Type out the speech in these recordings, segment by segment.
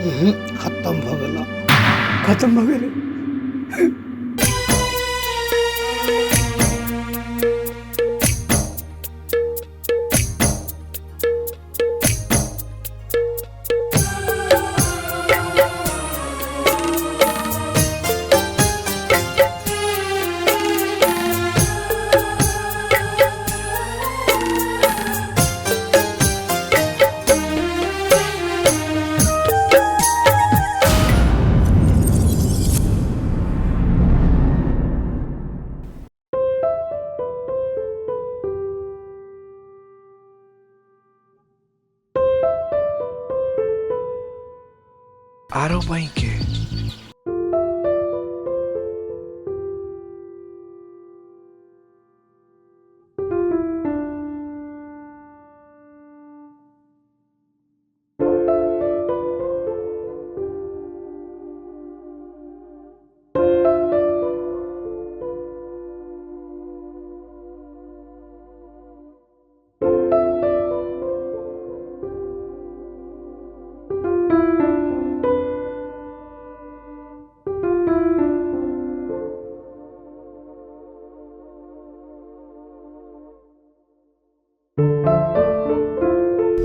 खत्म भऽ गेल, खत्म भऽ गेलै। आरो बहिं के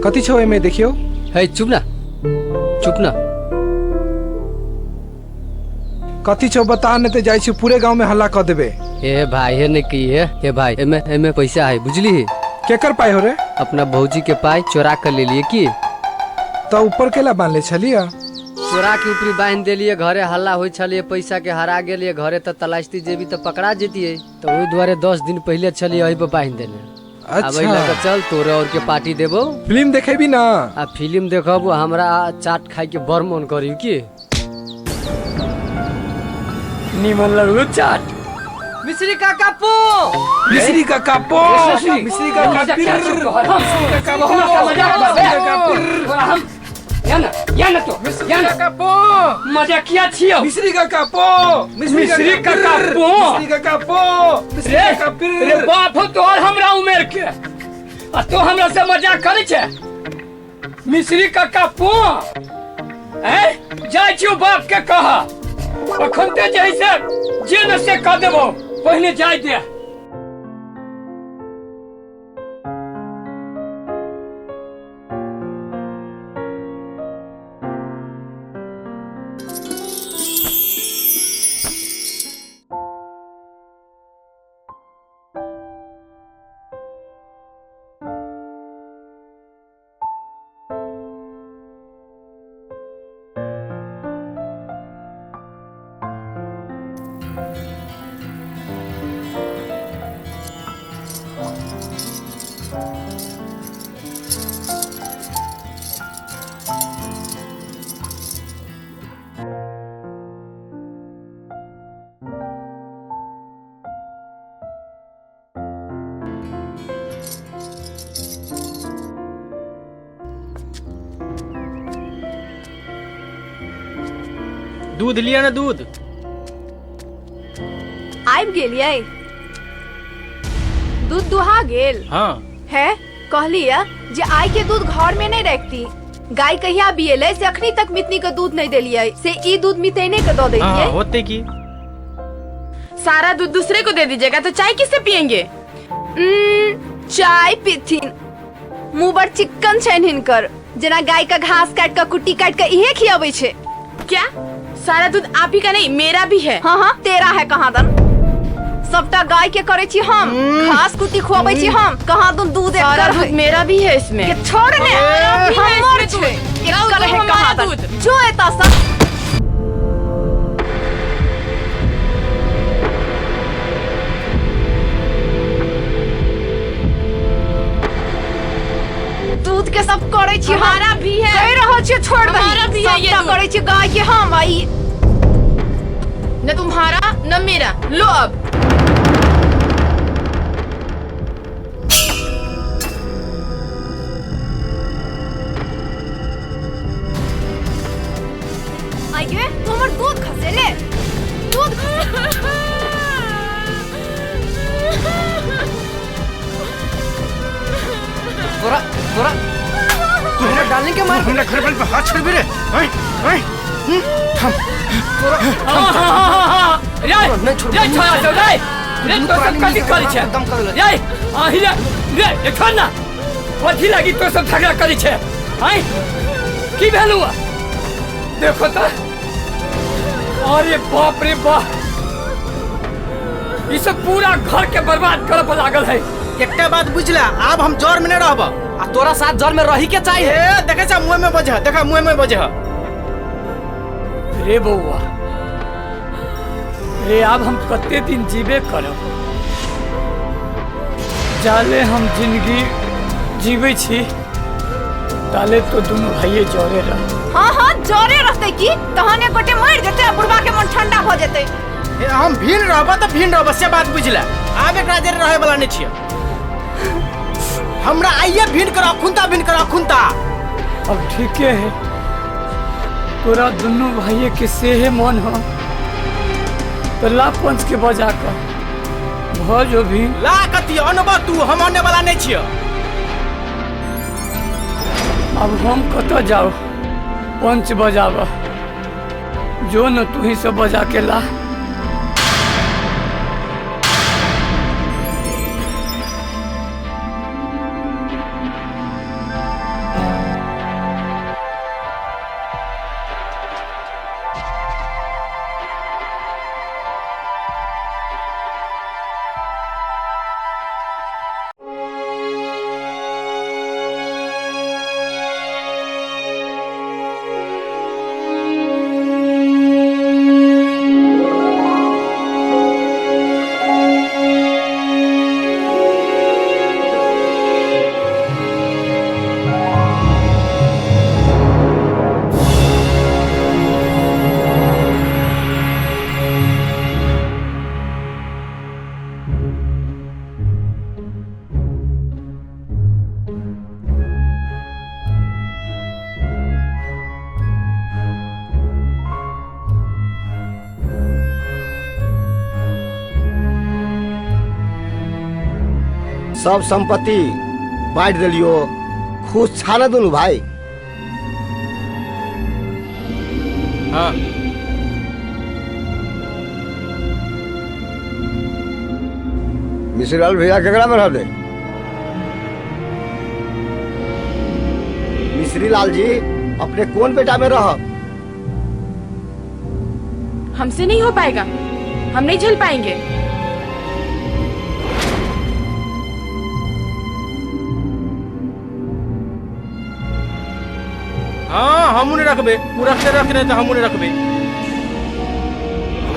कथी छौ एहिमे देखियौ। हे चुप ना, चुप ना। कथी छौ बता, नहीं तो जाइ छी पूरे गांव में हल्ला कऽ देबे। ए भाई, हे नहीं की है। हे भाई, एमे एमे पैसा है, बुझली? केकर पाई हो रे? अपना भौजी के पाई चोरा कर ले लिए की। तो ऊपर केला बांधले छलिया? चोरा के ऊपरी बांध देलिए, घरे हल्ला होइ छलिए, पैसा के हरा गेलिए, घरे त तलाशती जेबी त पकड़ा जेतिए, तो ओहि दुआरे 10 दिन पहले छलिए एहि पर बांध देने। अच्छा। अब लऽ के चल, तोरे और के पार्टी देबो। फिल्म देखेबी ना? आ फिल्म देखबो, हमरा चाट खाए के बड़ मन करी की। निमन लगलो चाट। मिश्री काका पो, मिश्री काका पो, मिश्री काका पिर, मिश्री काका पो, मिश्री काका पिर। या ना, या ना तो, या ना। काका पो, मजा किया छियो। मिश्री काका पो, मिश्री काका पो, मिश्री काका पो, मिश्री काका पिर। रे बाप हो तोहर हमरा उमेर के, आ तो हमरा से मजाक करै छै? मिश्री काका पो, हैं? जाइ छियो बाप के कहा, अखन ते जे से जे न से कह देबो, पहिने जाय दे। दूध लिया ना दूध। आबि गेलियै? दूध दुहा गेल? हाँ। है कहलियै जे आइ के दूध घर में नहीं रखती, गाय कहिया बियेलै से अखनी तक मितनी के दूध नहीं देलियै, से ई दूध मितेने के दऽ दैतियै। हाँ, होते की सारा दूध दूसरे को दे दीजिएगा तो चाय किससे पियेंगे? चाय पीथिन, मुँह बड़ चिक्कन छनि हिनकर, जेना गाय का घास काट के कुट्टी काट के इहे खियाबै छै। क्या सारा दूध आप ही का नहीं मेरा भी है? हाँ हाँ तेरा है कहाँ दन, सबटा गाय के करे छी हम, घास कुट्टी खुआबै छी हम, कहाँ दन दूध सारा एकर दूध है। मेरा भी है इसमें। के छोड़ ने, मेरा भी है हमर इसमें छै, दूध। एकर है हमारा कहाँ दन, दूध। जो एता सब। दूध के सब करे छी हम। हमारा भी है। कहि रहल छी छोड़ दही। हमारा भी है ये सबटा दूध। करे छी गाय के हम, आ ई न तुम्हारा न मेरा, लो अब। आइए तू हमर दूध खसेले, दूध खसे। तोरा तोरा तोरा प्राणी के मार हमरा घर पर हाथ छोड़बे रे। आय आय थम। हाँ हाँ हाँ रे रे छोड़ा सब रे रे तो सब कथी करै छै रे आही रे रे रे छोड़ ना कथी लागी तो सब झगड़ा करै छै आय की भेलु देखो त अरे बाप रे बाप ई सब पूरा घर के बर्बाद करे पर लागल है। एकटा बात बुझला आब हम जर में न रहब आ तोरा साथ जर में रही के चाहिए। ए देखे छ मुंह में बजे देखा मुंह में बजे। रे बउआ रे अब हम कते दिन जीवे करब जाले हम जिंदगी जीवे छी ताले तो दोनों भाइये जरे रह। हाँ हाँ जरे रहते की तहन एक गोटे मर जेते आ बुढ़वा के मन ठंडा हो जेते। हम भीन रहब त भीन रहब से बात बुझला आब एकरा जरे रहे वाला नहीं छियै। हमरा आइए भीन कर अखुनता भीन कर अखुनता। अब ठीके है तोरा दोनों भाइये के सेहे मन हो तो ला पंच के बजा कर भ जो भी ला कति अनब तू हम अने वाला नहीं छियै। अब हम कत जाओ पंच बजाब जो न तू ही सब बजा के ला। सब संपत्ति बांट दिलियो खुश छा ना दुनू भाई। हाँ मिश्रीलाल भैया केकरा में रहले? मिश्रीलाल जी अपने कौन बेटा में रह? हमसे नहीं हो पाएगा, हम नहीं झेल पाएंगे। हाँ हम नहीं रखबे, उ रखते रखने तो हम नहीं रखबे।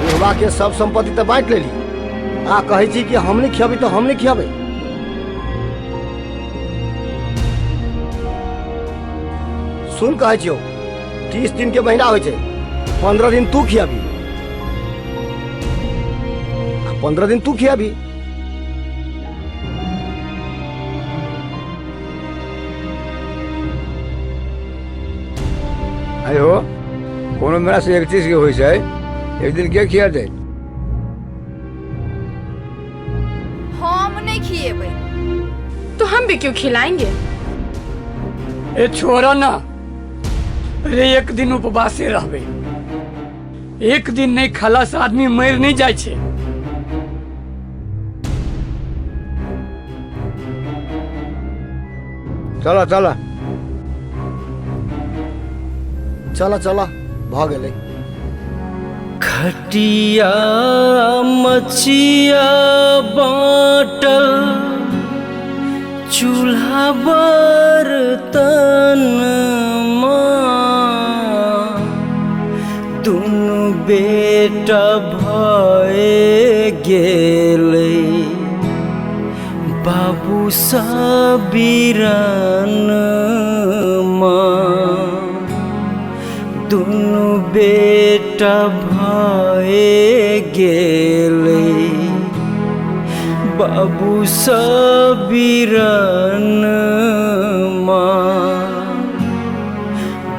बुढ़वा के सब संपत्ति तो बांट लेली आ कहै छी कि हम नहीं खियाबे तो हम नहीं खियाबे। सुन कहै छियौ 30 दिन के महीना होइ छै, 15 दिन तू खियाबी आ 15 दिन तू खियाबी। अरे हो कोनो मेरा से 31 के होइ छै, एक दिन के खिया दे? हम नहीं खिएबै। तो हम भी क्यों खिलाएंगे? ए छोरा ना रे, एक दिन उपवासे रहबे, एक दिन नहीं खाला से आदमी मर नहीं जाय छै। चला चला चला चला भ गेलै। खटिया मचिया बाटल चूल्हा बर्तन माँ दुनू बेटा भए गेलै बाबू सबीरन माँ दुनू बेटा भए गेलै बाबू सबीरन माँ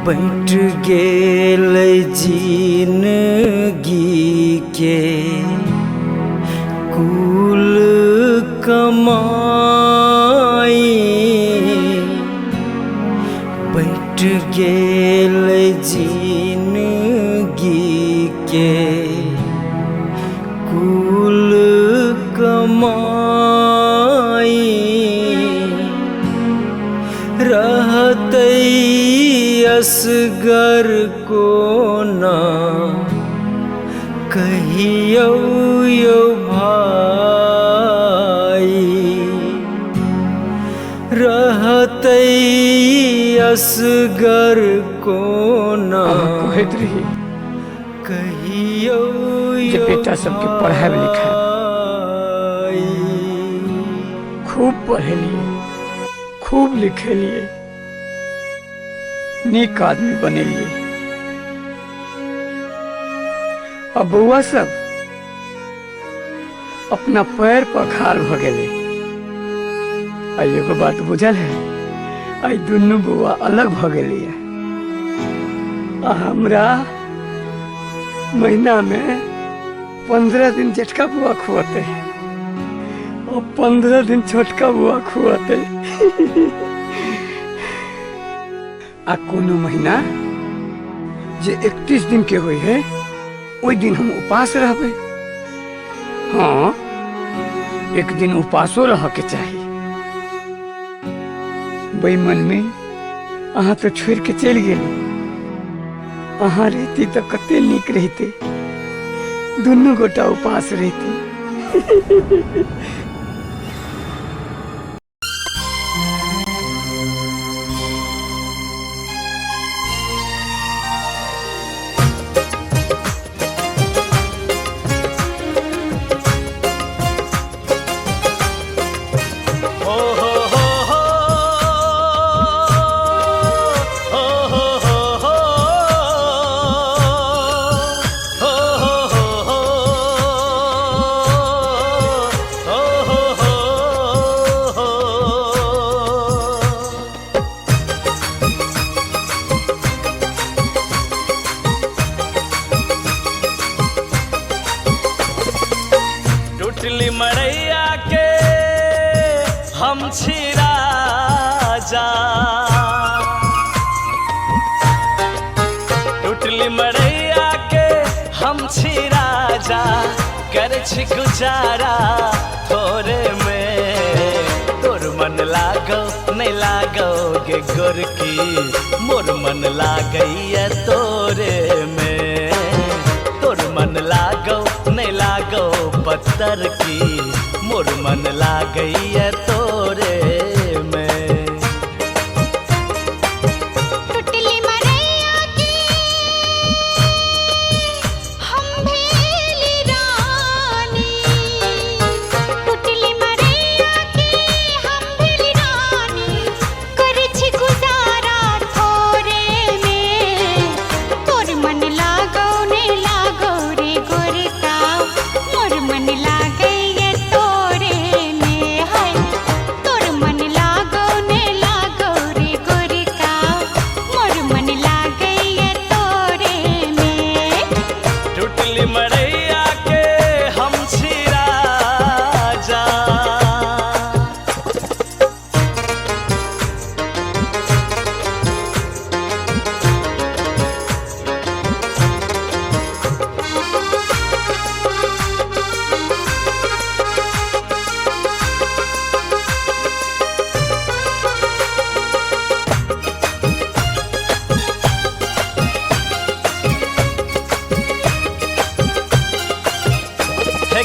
बैठ गेलै जिनगी के कुल कमाई बट गेल जिनगी के कुल कमाई, रहतै असगर कोना कहियौ यौ भाई, रहतै असगर कोना कहैत रही कहियौ जे बेटा सबके पढ़ायब लिखायब। खूब पढ़ेलिए, खूब लिखेलिए, नीक आदमी बनेलिए। अब बउआ सब अपना पैर पर खाड़ भ गेलै। आ एगो बात बुझल है, आई दुनू बउआ अलग भ गेलै। आ हमरा महीना में 15 दिन जेठका बुआ खुआते और 15 दिन छोटका बुआ खुआते। आ कोनो महीना जे 31 दिन के होई है ओहि दिन हम उपास रहबै। हाँ, एक दिन उपासो रह के चाही। बेईमान में अहाँ तो छोड़ के चलि गेली। अहाँ रहती तो कते नीक रहते, दुनू गोटा उपास रहती। टुटली मड़ैया के हम छी राजा, टुटली मड़ैया के हम छी राजा, कर छी गुजारा थोड़े में। तोर मन लागो नहीं लागो गे गोरकी, मोर मन लागैया तोरे में। तोर मन लागो नहीं लागो पत्थर की, मोर मन लागैया तोरे में। टुटली मरैया के हम भेली रानी, टुटली मरैया के हम भेली रानी, कर छी गुजारा थोरे में। तोर मन लागो ने लागो रे गोरका, मोर मन लागैया तोरे में। हाय तोर मन लागो ने लागो रे गोरका, मोर मन लागैया तोरे में। टुटली मड़ैया के हम छी राजा।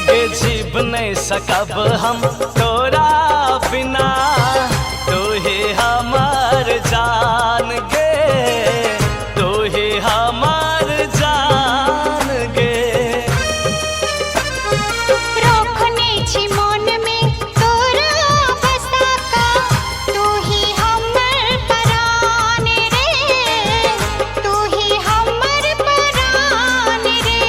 गे जीव नहीं सकब हम तोरा बिना, तू ही हमार जान गे, तू ही हमार जान गे। रोखने छी मन में तोरा बसा का, तू ही हमर परान रे, तू ही हमर परान रे।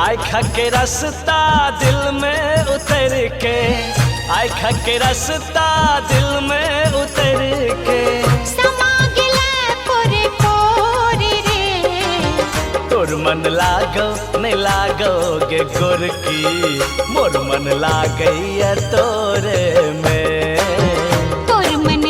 आँख के रास्ता दिल में उतर के, आँख के रास्ता दिल में उतर के, समा गेलै पोरे पोरे रे। तोर मन लागो नहीं लागो गे गोरकी, मोर मन लागैया तोरे में। तोर मन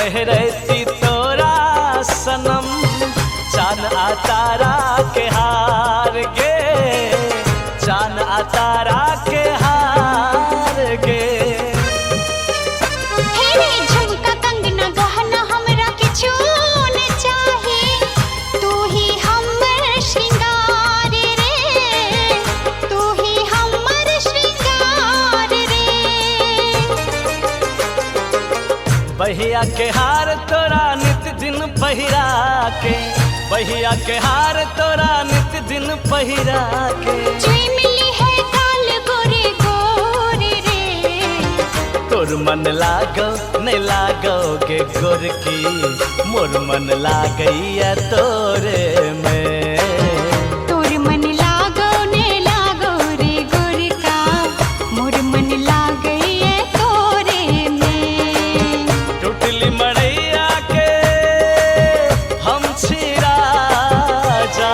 पहिरती तोरा सनम चान आ तारा के हार गे, चान आ तारा के हार गे। हे रे झुमका कंगना गहना हमरा किछु न चाही, तू ही हमर श्रृंगार रे, तू ही हमर श्रृंगार रे। बहिया के हार तोरा नित दिन पहिरा के, बहिया के हार तोरा नित दिन पहिरा के। चुई मिली है गाल गोरे गोरे रे, तोर मन लागो नहीं लागो गे गोरकी, मोर मन लागैया तोरे में। तोर मन लागो ने लागो रे गोरका, मोर मन लागैया तोरे में। टुटली मड़ैया के हम छी राजा।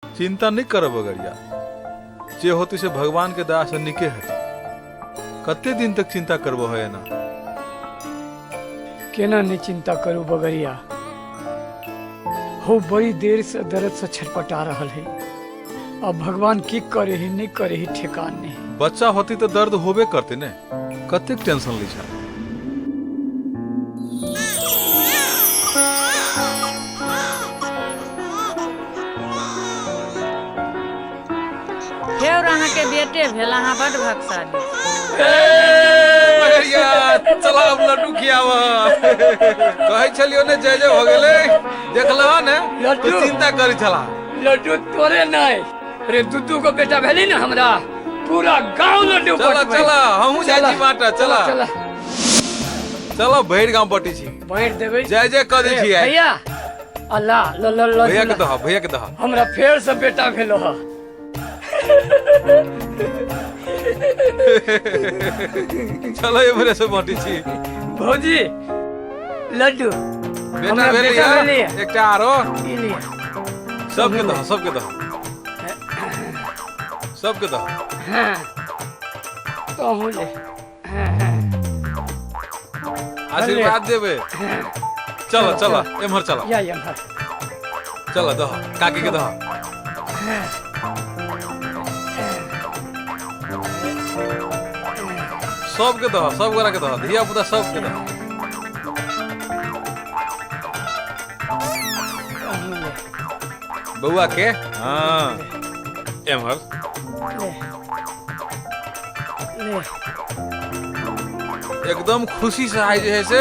चिंता नहीं करब बगरिया, जे होती से भगवान के दया से निके है। कते दिन तक चिंता करबो है ना? केना नहीं चिंता करू बगरिया, हो बड़ी देर से दर्द से छटपटा रहल है। अब भगवान की करे ही नहीं करे ही ठेकान नहीं। बच्चा होती तो दर्द होबे करते ने, कतेक टेंशन ली छा। फेर अहाँ के बेटे भेल, अहाँ बड भगशाली। बगरिया चला अब लड्डू खियावा। कहै छलियो ने जय जय हो गेलै, देखलह ने लड्डू। तो चिंता करै छला। लड्डू तोरे नहीं रे, दुदू को बेटा भेली ना हमरा पूरा गांव लड्डू चला बटबै। चला हमहूँ जाइ छी बाटा, चला चला चला भरि गांव बटी छी, बांट देबै। जय जय कह दै छी आइ। भैया अल्लाह ल ल ल भैया के दह, भैया के दह। हमरा फेर से बेटा भेलो ह। चलो एम्हरे से बाँटी छी। भौजी लड्डू बेटा हमरा भेलै बेटा या? भेलैया। एकटा आरो ई लिअ। सबके दह, सबके दह, सबके दह। हाँ तोहूँ ले। हाँ, हाँ। आशीर्वाद देबे। चलो चलो एम्हर चलो, या एम्हर चलो दह काकी के दह। सबके दह, सब गोरा के दह, धिया पुता सबके दह। बउआ के हाँ एम्हर ले ले। एकदम खुशी से आइ जे है से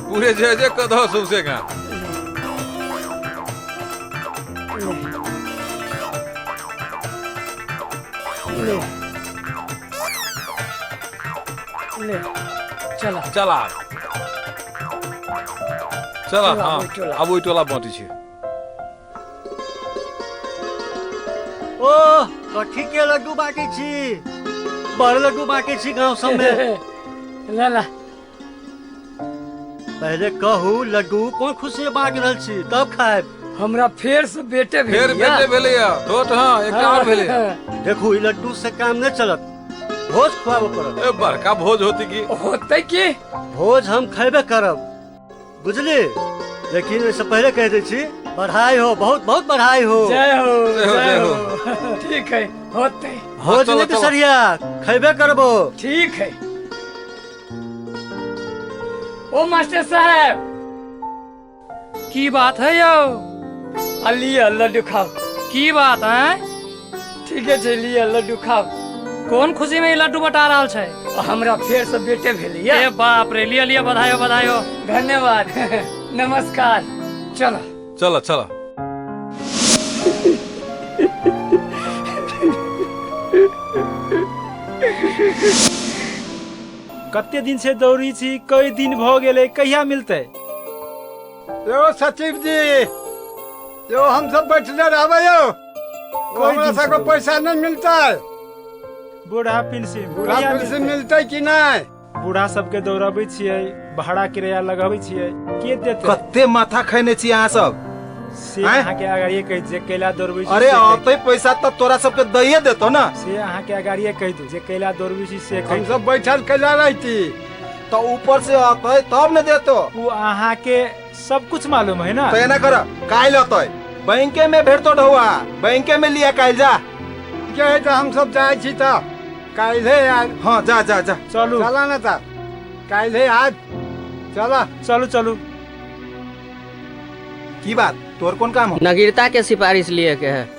पूरे जे जे कदह सौसे गा। ले ले चला चला चला। हाँ ओहि टोला। अब ओहि टोला बाँटी छी। ओ कथी के लड्डू बाँटै छी? बड़ लड्डू बाँटै छी गाँव सब में। ला ला पहले कहू लड्डू कोन खुशी बाँट रहल छी तब खायब। हमरा फेर से बेटे फेर भेल बेटे भेलैया छोट। हाँ एकटा और भेलैया। देखू ई लड्डू से काम नहीं चलत, भोज खुआबे पड़त। ए बड़का भोज होती की होते की? भोज हम खेबे करब बुझली, लेकिन एहिसँ पहले कह दै छी बधाई हो, बहुत बहुत बधाई हो। जय हो जय हो, जय हो। ठीक है होते। भोज चलो, नहीं चलो। बिसरिया, खेबे करबो। ठीक है। ओ मास्टर साहब की बात है यौ? आ लिअ लड्डू खाओ। की बात है? ठीक है छै, लिअ लड्डू खाओ। कोन खुशी में ई लड्डू बटा रहल छै? हमरा फेर से बेटे भेलैया। ए बाप रे, लिया लिया बधाई हो, बधाई हो। धन्यवाद नमस्कार। चलो चलो चलो। कते दिन से दौड़ी छी, कई दिन भ गेलै, कहिया मिलतै? यो सचिव जी, यो हम सब बैठले रहबै यो, हमरा सबके पैसा नहीं मिलता है। बूढ़ा पेंशन, बूढ़ा पेंशन मिलतै कि नहीं? बूढ़ा सबके दौड़ाबै छियै, भाड़ा किराया लगाबै छियै, के देतै? कते माथा खैने छी अहाँ सब, से आँय? अहाँ के अगाड़िए कहि जे कैला दौड़बै छी अरे से कहि अतै पैसा तऽ तोरा सबके दैये देतो ना। से अहाँ के अगाड़िए कहि दू जे कैला दौड़बै छी से कहि हम सब बैठल कैला रहती? तो ऊपर से अतै तब न देतो। वो अहाँ के सब कुछ मालूम है ना। तो एना कर, काल्हि अतै बैंके में भेटतो ढौआ, बैंके में लिया काल्हि जा। के है तऽ हम सब जाइ छी तऽ काल्हे आयब। हाँ जा जा जा। चलू। चला ना तऽ काल्हे आयब, चला। चलू चलू। की बात, तोर कोन काम हो? नगीरता के सिफारिश लिए के है।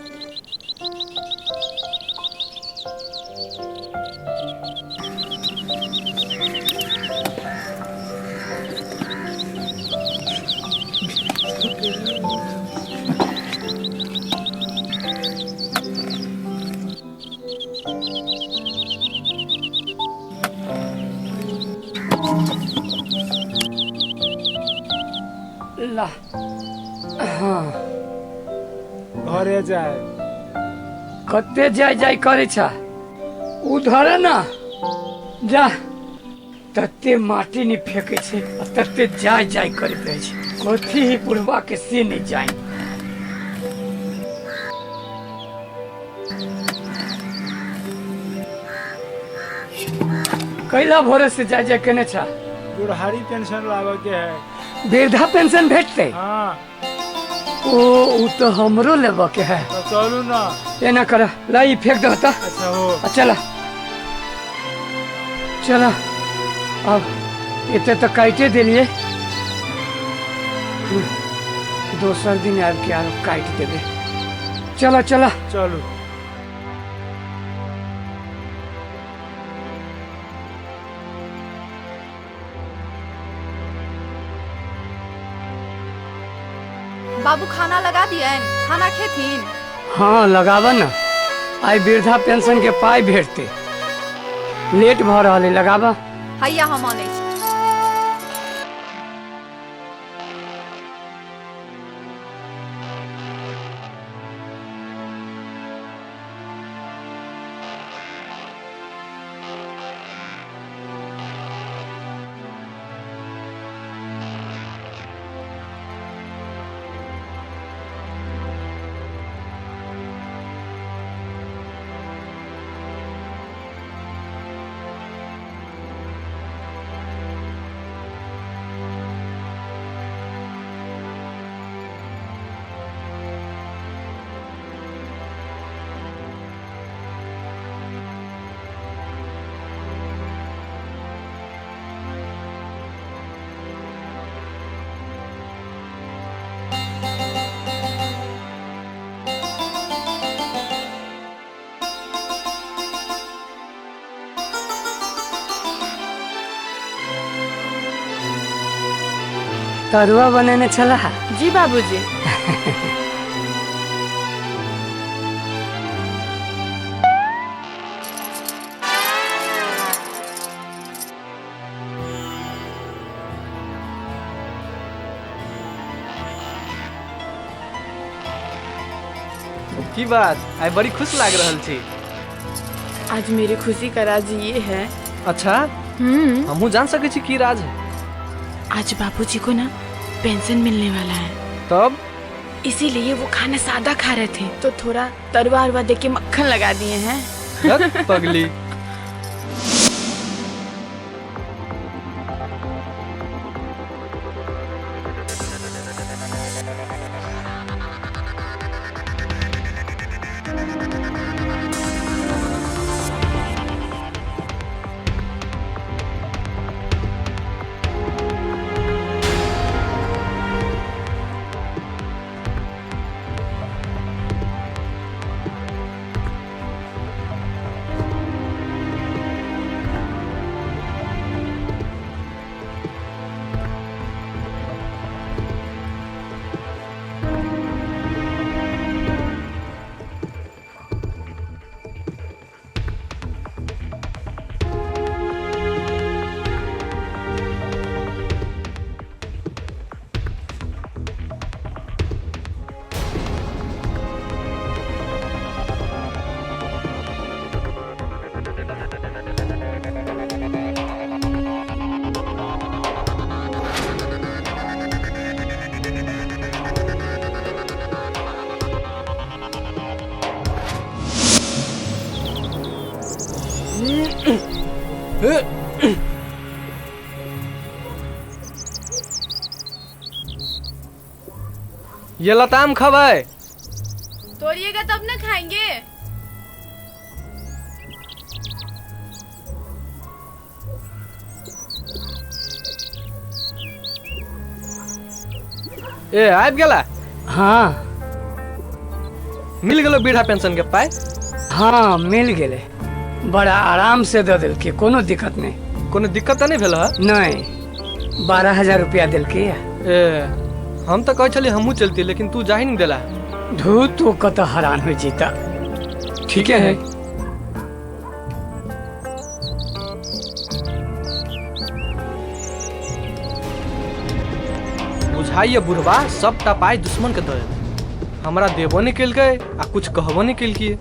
ला हाँ घरे जाए। कते जाय जाय करे छा उधर ना जा, तते माटी नहीं फेंके छे आ तते जाय जाय करैत रहे छे। कथी ही बुढ़वा के से नहीं जाय। कैला भोरे से जाय जाय केने छा? बुढ़ारी पेंशन लावे के है। वृद्धा पेंशन भेटते? हाँ। ओ उ तो हमरो लेबे के है। तो चलू ना। एना कर, ला ई फेंक दो ता। अच्छा हो। चला चला, अब एते तो काटे देलिए, दोसर दिन आबि के आरो काटि देबे। चला चला चलू। बाबू खाना लगा दियन, खाना खेथिन? हाँ लगाब ना, आई वृद्धा पेंशन के पाई भेटते, लेट भ रहल है, लगाबा। हैया हम आनै छी। तरुआ बनेने छला? जी बाबूजी। की बात, आइ बड़ी खुश लाग रहल छी। आज मेरी खुशी का राज ये है। अच्छा, हमहू जान सकै छी की राज है? आज बाबूजी को ना पेंशन मिलने वाला है। तब? इसीलिए वो खाना सादा खा रहे थे, तो थोड़ा तरुआ अरुआ दे के मक्खन लगा दिए हैं। पगली। ये लताम खबै? तोड़िएगा तब ना खाएंगे। ए आबि गेला? हाँ। मिल गेलो वृद्धा पेंशन के पाई? हाँ मिल गेलै, बड़ा आराम से दऽ देलकै, कोनो दिक्कत नहीं। कोनो दिक्कत तऽ नहि भेल है? नहीं, 12,000 रुपया देलकै। ए हम तऽ कहै छलियै हमहूँ चलती, लेकिन तू जाही नहीं देला। धू तू कतऽ हरान हो जीता। ठीके है। बुझाइए बुढ़बा सबटा पाइ दुश्मन के दऽ देलकै, हमरा देबो नहीं केलकै आ कुछ कहबो नहीं केलकै।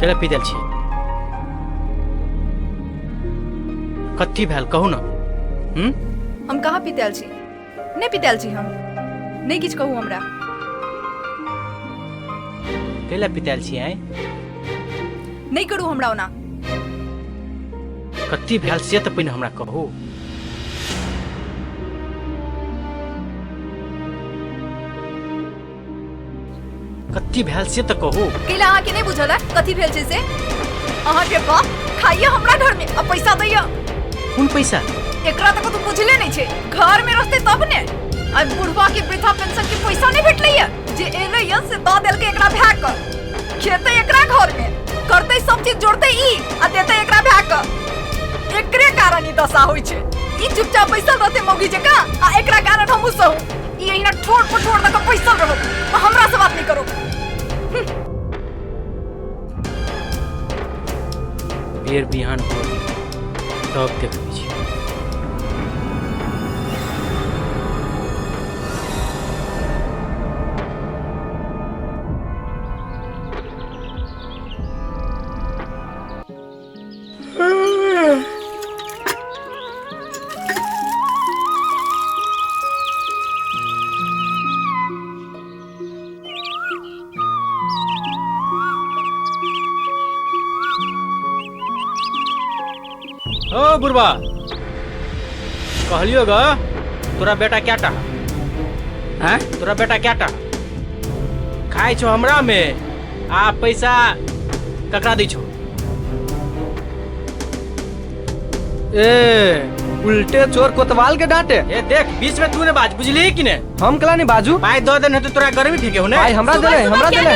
केला पी देल छी? कथी भेल कहू ना? हम कहाँ पीतल छी? नहीं पीतल छी हम, नहीं किछु कहू हमरा। केला पीतल छी आइ? नहीं करू हमरा ओना। कथी भेल से तऽ पहिने हमरा कहू। कथी भेल से तऽ कहू। केला अहाँ के नहीं बुझल है कथी भेल छै से? अहाँ के बाप खाइए हमरा घर में आ पैसा दैया। कोन पैसा? एकरा तऽ कतौ बुझले नहीं छै, घर में रहते तब ने। आ बुढ़वा के वृद्धा पेंशन के पैसा नहीं भेटलै या, जे एलै या से दऽ देलकै एकरा भाय के। खेतै एकरा घर में, करतै सब चीज, जोड़तै ई आ देतै एकरा भाय के। एकरे कारण ई दशा होइ छै। ई चुपचाप बैसल रहतै मौगी जकाँ आ एकरा कारण हमहूँ सहू। ई अहिना ठोर पर ठोर दऽ कऽ बैसल रहू आ हमरा से बात नहीं करू। बेर बिहान हो तब देखबै छी। ओ बुढ़बा कहलियो ग, तोरा बेटा क्या टा हैं? तोरा बेटा क्या टा खाइ छो हमरा में आ पैसा ककरा दै छो? ए उल्टे चोर कोतवाल के डांटे। ए देख बीच में तू ने बाज, बुझली कि ने? हम कला नहीं बाजू। पाई दऽ देने तो तोरा गर्मी फेंके हो ने। पाई हमरा देने, हमरा देने,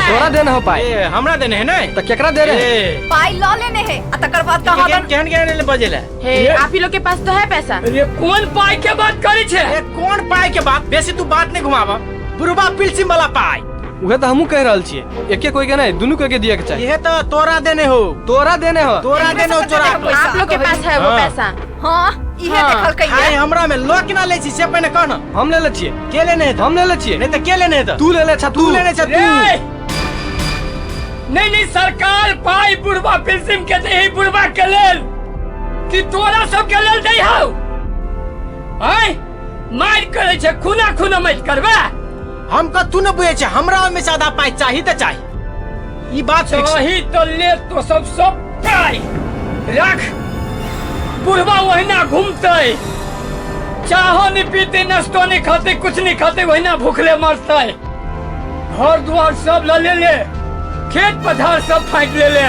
तोरा देने हो पाई। ए हमरा देने है ने, त केकरा दे रहे? पाई ल लेने है आ तकर बाद कहां केहन केहन केहन बजेला? हे आप ही लोग के पास तो है पैसा। अरे कौन पाई के बात करै छै? ए कौन पाई के बात? बेसी तू बात नहीं घुमावा। बुढ़बा पिलसिम वाला पाई। उहे तो हमहू कह रहल छियै, एके कोई के नहीं, दुनू कोई के दिए के चाहिए। इहे तो तोरा देने हो, तोरा देने हो, तोरा देने हो चोरा। आप लोग के पास है वो पैसा? हां इहे देखल कहिए। हाय हमरा में लो केना ले छी से पहिने कह न। हम ले ले छियै। के लेने है? हम ले ले छियै। नहीं त के लेने है? तू ले ले छा, तू लेने छा तू। नहीं नहीं सरकार पाई बुढ़बा पिलसिम के दे, बुढ़बा के लेल कि तोरा सब के लेल दै हौ? आय मार करे छै, खूना खूना मत करबे। हम कतू न बुझे छै, हमरा ओहिमे से आधा पाई चाही त चाही, ई बात फिक्स। चाही तो ले तो सब सब पाई रख। बुढ़बा वहिना घूमते, चाहो नहीं पीते, नाश्तो नहीं खाते, कुछ नहीं खाते, वहिना भूखले मरते। घर द्वार सब ले ले, खेत पथार सब फाँक ले ले।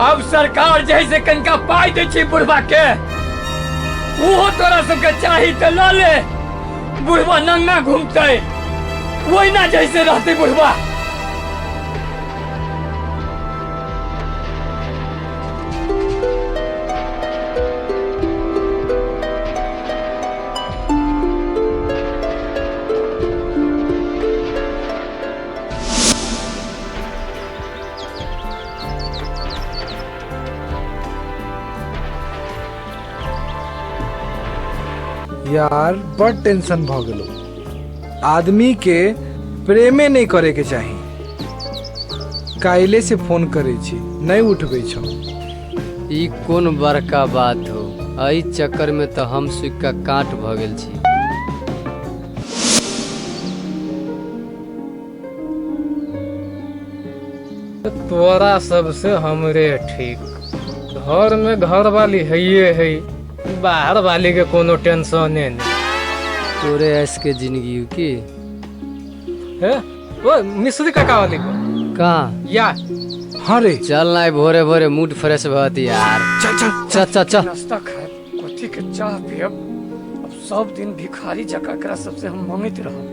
अब सरकार जैसे कनका पाई दै छै बुढ़बा के, ओहो तोरा सबके चाही तो ल ले। बुढ़बा नंगा घूमते, वहिना जैसे रहते बुढ़बा। यार बड़ टेंशन भ गेलो। आदमी के प्रेमे नहीं करे के चाही। काइले से फोन करे छी, नहीं उठबै छौ। ई कोन बड़का बात हो, एहि चक्कर में तो हम सुइका काट भ गेल छी। तोरा सबसे हमरे ठीक, घर में घर वाली है है, बाहर वाली के कोनो टेंशने नहीं। तोरे ऐस के जिंदगी की है। ओ मिश्री काका वाली को कहाँ या हाँ रे चल ना, भोरे भोरे मूड फ्रेश भत यार। चल चल चल चल चल। नाश्ता खाए कथी के चाह पियब, अब सब दिन भिखारी जका एकरा सबसे हम मंगैत रहब।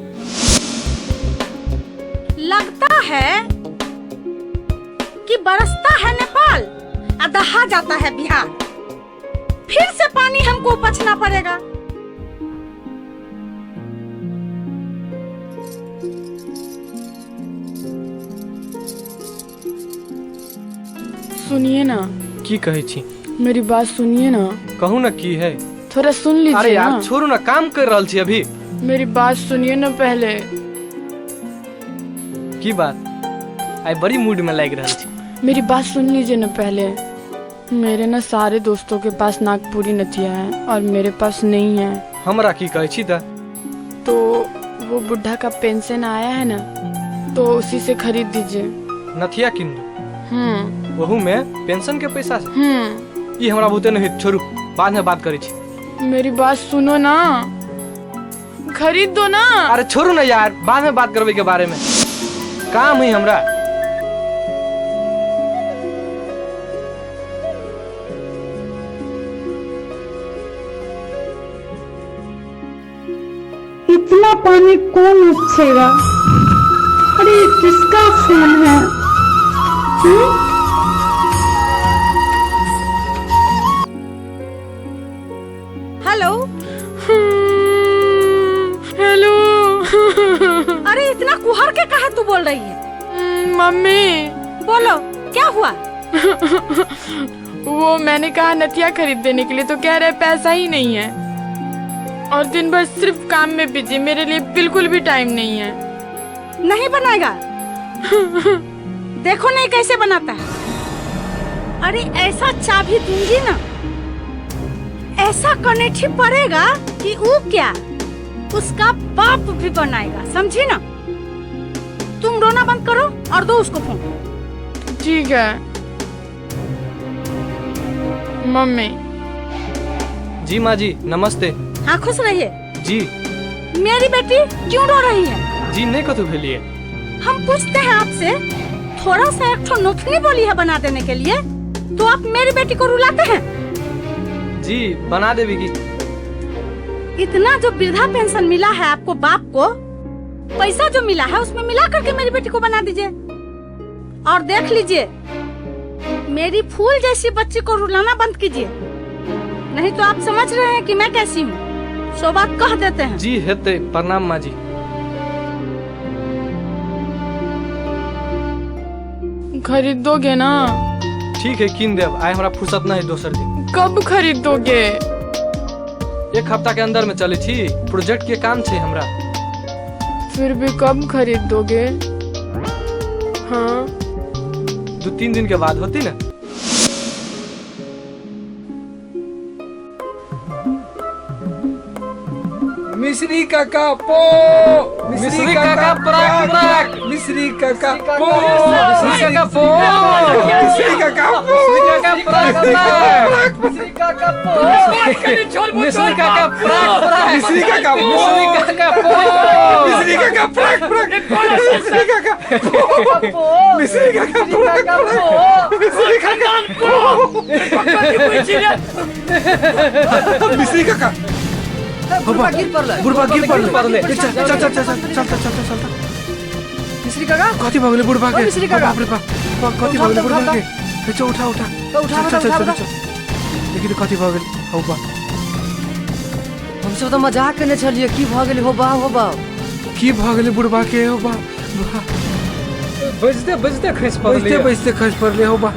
लगता है कि बरसता है नेपाल और दहा जाता है बिहार, फिर से पानी हमको उपछना पड़ेगा। सुनिए ना। की कहै छी? मेरी बात सुनिए ना। कहू ना की है, थोड़ा सुन लीजिए। अरे यार ना। छोड़ू ना, काम कर रहल छी अभी। मेरी बात सुनिए ना पहले। की बात? आई बड़ी मूड में लाग रहल छी। मेरी बात सुन लीजिए ना पहले। मेरे ना सारे दोस्तों के पास नागपुरी नथिया है और मेरे पास नहीं है। हमरा की कहै छी त? तो वो बुढ़ा का पेंशन आया है ना, तो उसी से खरीद दीजिए। नथिया किन दू? वहू में पेंशन के पैसा से? ई हमरा बहुते नहीं, छोड़ू बाद में बात करै छी। मेरी बात सुनो ना, खरीद दो ना। अरे छोड़ू ना यार, बाद में बात करबै के बारे में, काम है हमरा। इतना पानी कौन उपछेगा? अरे किसका फोन है? Hello hello. अरे इतना कुहर के कहा तू बोल रही है? मम्मी बोलो क्या हुआ? वो मैंने कहा नथिया खरीद देने के लिए, तो कह रहे पैसा ही नहीं है और दिन भर सिर्फ काम में बिजी, मेरे लिए बिल्कुल भी टाइम नहीं है। नहीं बनाएगा? देखो नहीं कैसे बनाता है। अरे ऐसा चाबी दूंगी ना, ऐसा कनेठी पड़ेगा कि वो क्या उसका बाप भी बनाएगा, समझी ना? तुम रोना बंद करो और दो उसको फोन। ठीक है मम्मी। जी माँ जी नमस्ते। हाँ खुश रहिए। जी मेरी बेटी क्यों रो रही है? जी नहीं कथू भेलिए। हम पूछते हैं आपसे, थोड़ा सा एक ठो नथुनी बोली है बना देने के लिए, तो आप मेरी बेटी को रुलाते हैं? जी बना देवी की। इतना जो वृद्धा पेंशन मिला है आपको बाप को, पैसा जो मिला है उसमें मिला करके मेरी बेटी को बना दीजिए। और देख लीजिए मेरी फूल जैसी बच्ची को रुलाना बंद कीजिए, नहीं तो आप समझ रहे हैं कि मैं कैसी हूँ। सो बात कह देते हैं। जी हेते, प्रणाम माँ जी। खरीदोगे ना? ठीक है किन देब, आइ हमरा फुर्सत नहीं दोसर दिन। कब खरीदोगे? एक हफ्ता के अंदर में चले छी, प्रोजेक्ट के काम छे हमरा। फिर भी कब खरीदोगे? हाँ 2-3 दिन के बाद होती ना। मिश्री काका पो, मिश्री काका प्राक प्राक, मिश्री काका पो, मिश्री काका पो, मिश्री काका पो, मिश्री काका प्राक प्राक, मिश्री काका पो, मिश्री काका प्राक प्राक, मिश्री काका पो, मिश्री काका पो, मिश्री काका प्राक प्राक, मिश्री काका पो, मिश्री काका प्राक प्राक, मिश्री काका पो, मिश्री काका। बुढ़बा गिर पड़लै, बुढ़बा गिर पड़लै। चल चल चल चल चल चल चल चल। मिश्री काका कथी भऽ गेलै बुढ़बा के? मिश्री काका बाप रे बाप, कथी भऽ गेलै बुढ़बा के? चल उठा उठा उठा चल चल चल। देखी त कथी भऽ गेलै। हौ बा, हम सब त मजाक केने छलियै। की भऽ गेलै? हो बा हो बा, की भऽ गेलै बुढ़बा के? हो बा, बजते बजते खसि पड़लै, बजते बजते खसि पड़लै। हो बा,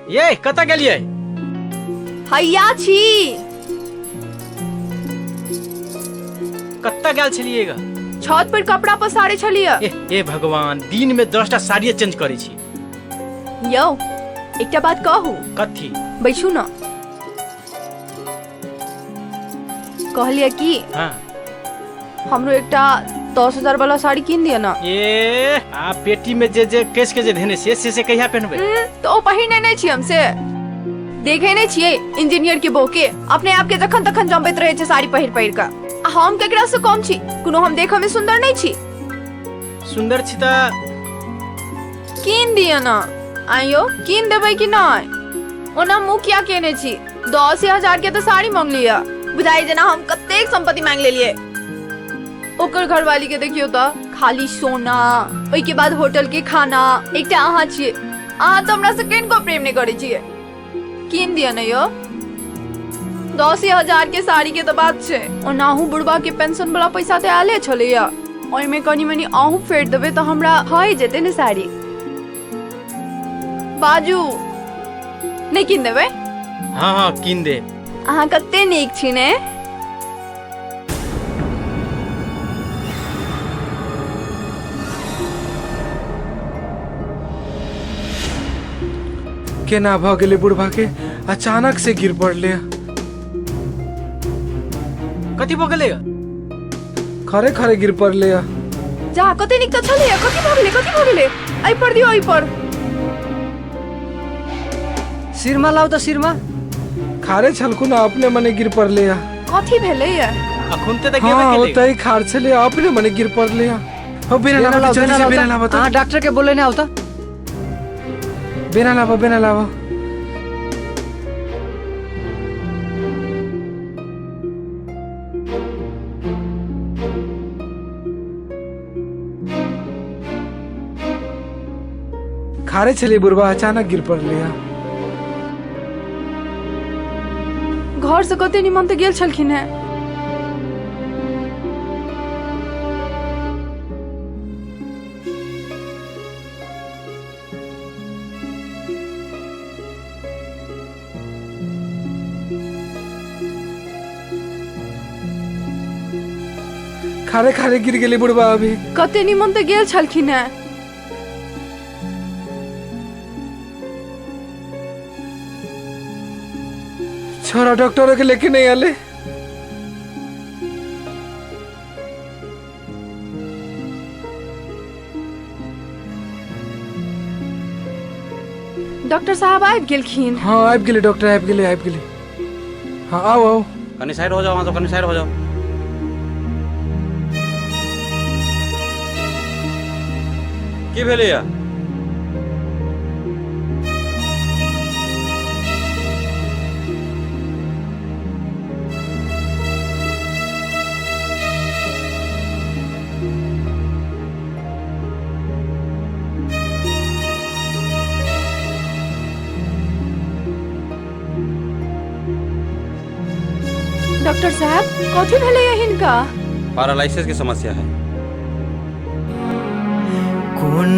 ये कतऽ गेलियै? हैया छी। कतऽ गेल छलियै ग? छत पर कपड़ा पसारे छलियै। ए भगवान, दिन में 10टा साड़िये चेंज करै छी। यौ एकटा बात कहू। कथी? बैसू न। कहलियै कि हाँ। हमरो एकटा 10,000 वाला साड़ी कीन दिअ ना। ए आ पेटी में जे जे केस के जे धेने से से कहिया पहनबै? तो ओ पहिरने नहि छी हम, से देखे नहि छियै इंजीनियर के बहू के अपने आप के जखन तखन जमबैत रहै छै साड़ी पहिर पहिर कऽ। आ हम केकरा से कम छी? कोनो हम देखऽ में सुंदर नहि छी? सुंदर छी तऽ कीन दिअ ना। आइयो कीन देबै कि नहि? ओना मुँह किया केने छी? 10,000 के तऽ साड़ी मंगलियै, बुझाइ जेना हम कतेक संपत्ति मांग लेलियै। ओकर घरवाली के देखियौ तऽ खाली सोना, ओहिके बाद होटल के खाना। एकटा अहाँ छियै, अहाँ तऽ हमरा से किनको प्रेम नहि करै छियै। कीन दिअ ने यौ, 10,000 के साड़ी के तऽ बात छै। ओनाहु बुढ़बा के पेंशन वाला पैसा तऽ आयले छलैया, ओहिमे कनि मनि अहूँ फेर देबै तऽ हमरा भए जेतै ने साड़ी। बाजू नहि कीन देबै? हाँ हाँ कीन दे। अहाँ कते नीक छी ने। केना भ गेलै बुढ़बा के, अचानक से गिर पड़ले। कथी भ गेलै? खरे खरे गिर पड़ले। जा कते नीक तऽ छलैया, कथी भ गेलै? कथी भ गेलै? एहि पर दियौ, एहि पर। सिरमा लाउ तऽ सिरमा। खारे छलखुन ना अपने मने गिर पड़ले। कथी भेलैया? अखुन ते हाँ ओतै खार छलै, अपने मने गिर पड़ले। हो बिना लावा, जल्दी से बिना लावा। हां डॉक्टर के बोले ने आवता। बिना लावा, बिना लावा। खारे छलै बुढ़बा, अचानक गिर पड़ले। घर से कते निमन तऽ गेल छलखिन हेँ। खारे खारे गिर गेलै बुढ़बा अभी। कते निमन तऽ गेल छलखिन हेँ। छोरा डॉक्टर के लेके नहीं आले। डॉक्टर साहब आबि गेलखिन। हाँ आबि गेलै डॉक्टर, आबि गेलै, आबि गेलै। हाँ आओ आओ। कनी साइड हो जाओ, वहाँ तो कनी साइड हो जाओ। की भेलैया? डॉक्टर साहब कथी भेलैया हिनका? पैरालिसिस की समस्या है। कौन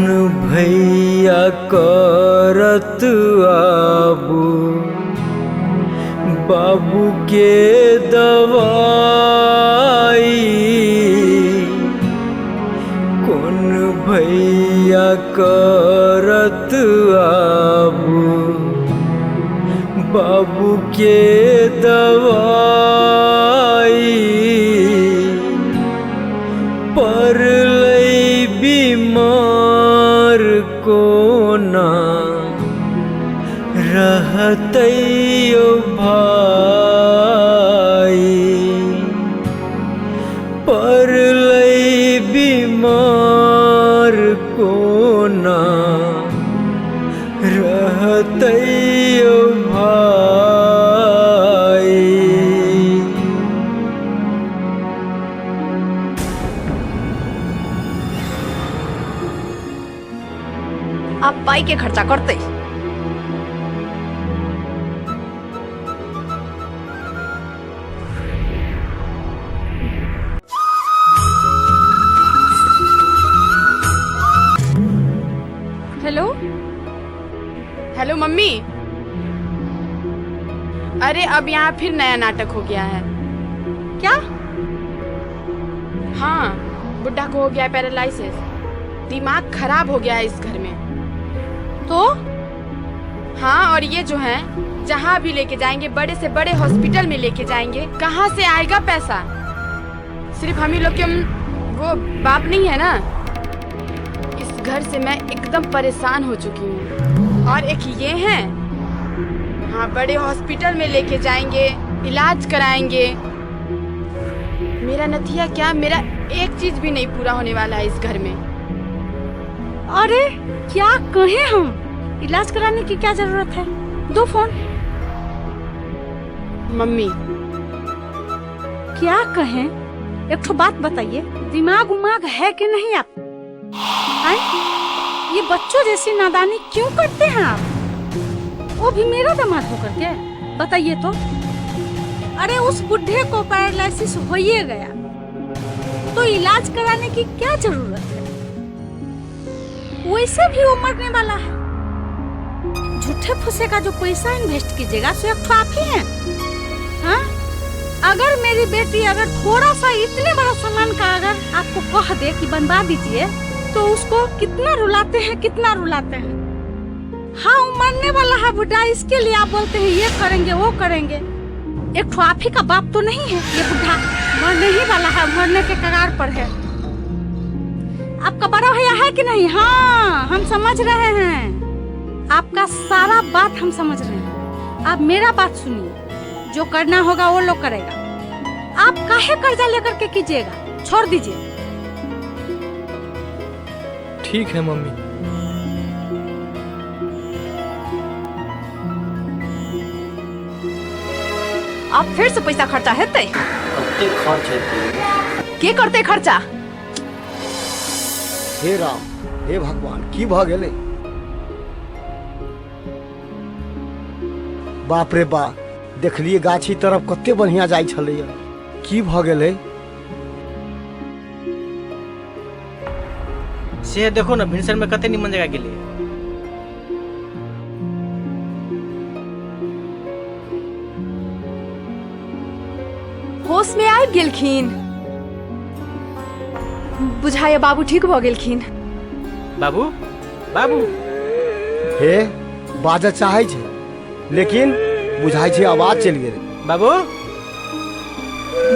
भैया करत आबू बाबू के दवाई, कौन भैया करत आबू बाबू के दवाई, परलै बीमार कोना रहतै भाई, परलै बीमार कोना रहतै भाई। आप पाई के खर्चा करते। हेलो हेलो मम्मी, अरे अब यहाँ फिर नया नाटक हो गया है। क्या? हाँ, बुढ़ा को हो गया है पैरालिसिस। दिमाग खराब हो गया है इस घर में। तो? हाँ, और ये जो है, जहाँ भी लेके जाएंगे, बड़े से बड़े हॉस्पिटल में लेके जाएंगे, कहाँ से आएगा पैसा? सिर्फ हम ही लोग के वो बाप नहीं है ना। इस घर से मैं एकदम परेशान हो चुकी हूँ। और एक ये हैं, हाँ, बड़े हॉस्पिटल में लेके जाएंगे, इलाज कराएंगे। मेरा नथिया क्या, मेरा एक चीज भी नहीं पूरा होने वाला है इस घर में। अरे क्या कहें हम, इलाज कराने की क्या जरूरत है? दो फोन। मम्मी क्या कहें, एक तो बात बताइए, दिमाग उमाग है कि नहीं आप? आए? ये बच्चों जैसी नादानी क्यों करते हैं आप? वो भी मेरा दामाद होकर के, बताइए तो। अरे उस बुढ़े को पैरालिसिस हो ही गया तो इलाज कराने की क्या जरूरत है? वैसे भी वो मरने वाला है। झूठे फूसे का जो पैसा इन्वेस्ट कीजिएगा सो एक आप ही है। हाँ? अगर मेरी बेटी अगर थोड़ा सा इतने बड़ा सामान का अगर आपको कह दे कि बनवा दीजिए तो उसको कितना रुलाते हैं, कितना रुलाते हैं। हाँ, वो मरने वाला है बुढ़ा, इसके लिए आप बोलते हैं ये करेंगे वो करेंगे। एक ठो आप ही का बाप तो नहीं है, ये बुढ़ा मरने ही वाला है, मरने के कगार पर है। आपका बड़ा भैया है कि नहीं? हाँ, हम समझ रहे हैं, आपका सारा बात हम समझ रहे हैं। आप मेरा बात सुनिए, जो करना होगा वो लोग करेगा। आप काहे कर्जा लेकर के कीजिएगा, छोड़ दीजिए। ठीक है मम्मी। आप फिर से पैसा खर्चा हेतै? कते खर्च हेतै? के करते खर्चा? हे राम, हे भगवान, की भ गेलै? बाप रे बा, देखलिए गाछी तरफ कते बढ़िया जाइ छलैया, की भ गेलै? से देखो ना, भिनसर में कते निमन जगह गेलै। होश में आबि गेलखिन, बुझाइए बाबू ठीक भ गेलखिन। बाबू, बाबू हे बाजऽ चाहै छै लेकिन बुझाइ छै आवाज चलि गेलै। बाबू,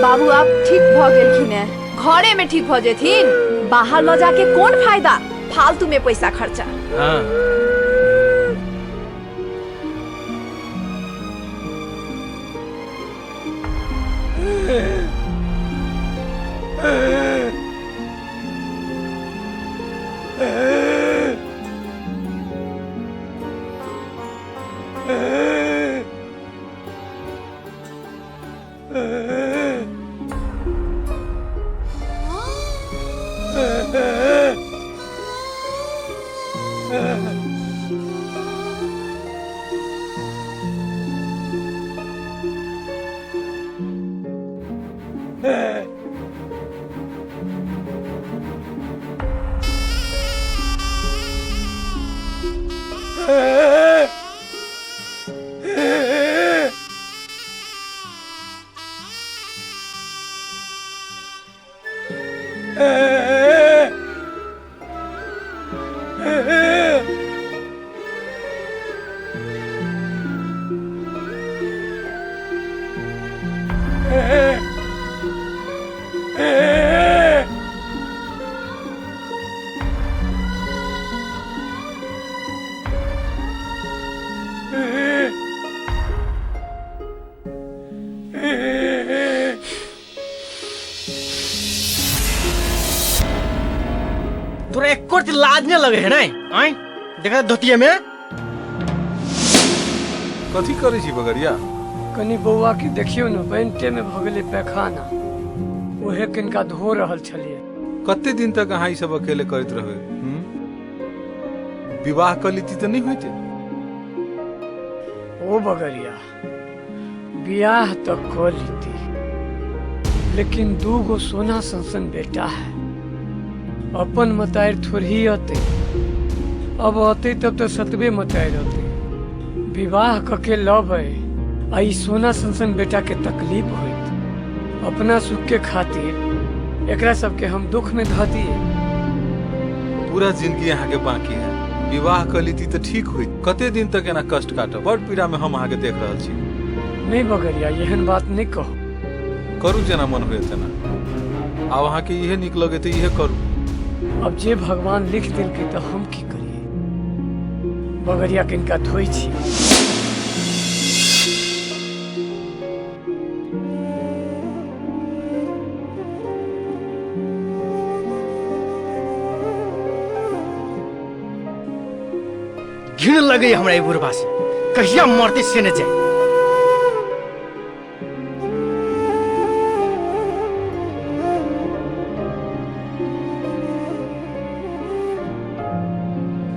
बाबू आप ठीक भ गेलखिन है, घरे में ठीक भ जेथिन, बाहर ल जाके कौन फायदा, फालतू में पैसा खर्चा। हाँ। तोरा एको लाज नहीं लगे है नहीं? आय देखा धोतिया में कथी करै छी बगरिया? कनी बौआ के देखियो न, बैंटे में भ गेलै पैखाना, ओहे किनका धो रहल छलिए। कते दिन तक अहाँ ई सब अकेले करैत रहबै? विवाह कर लीती तऽ नहीं होइते? ओ बगरिया, बियाह तऽ क लीती, लेकिन दू गो सोना सनसन बेटा है, अपन मतारि थोड़ी अतै, अब अतै तब तो सतबे मतारि अतै। विवाह कके लबै आ ई सोना सन बेटा के तकलीफ होइत। अपना सुख के खातिर एकरा सबके हम दुख में धऽ दिए। पूरा जिंदगी अहाँ के बाकी है, विवाह कर लीती तो ठीक होइत। कते दिन तक एना कष्ट काटब? बड़ पीड़ा में हम अहाँ के देख रहल छी। नहीं बगरिया, एहन बात नहीं कहो। करू जेना मन होय तेना। आब अहाँ के इहे नीक लगे तो इहे करू। अब जे भगवान लिख देलकै तो हम की करिए? बगरिया किनका धोइ छी। घिन लगे हमरा ई बुढ़बा से, कहिया मरते से न जाए।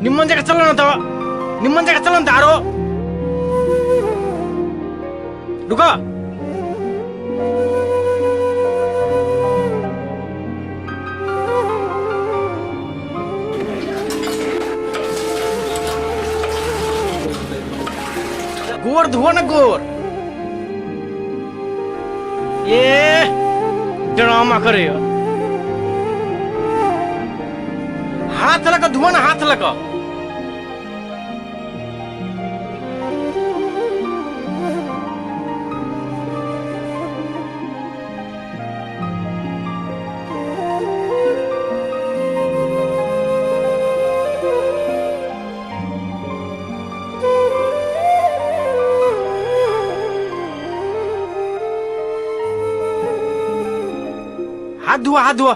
निम्मन जगह चलो ना तो, निम्मन जगह चलो ना आरो। रुको। गोर धो ना गोर। ये ड्रामा करे हो। हाथ लगा धो ना, हाथ लगा। हाथ धुआ, हाथ धुआ।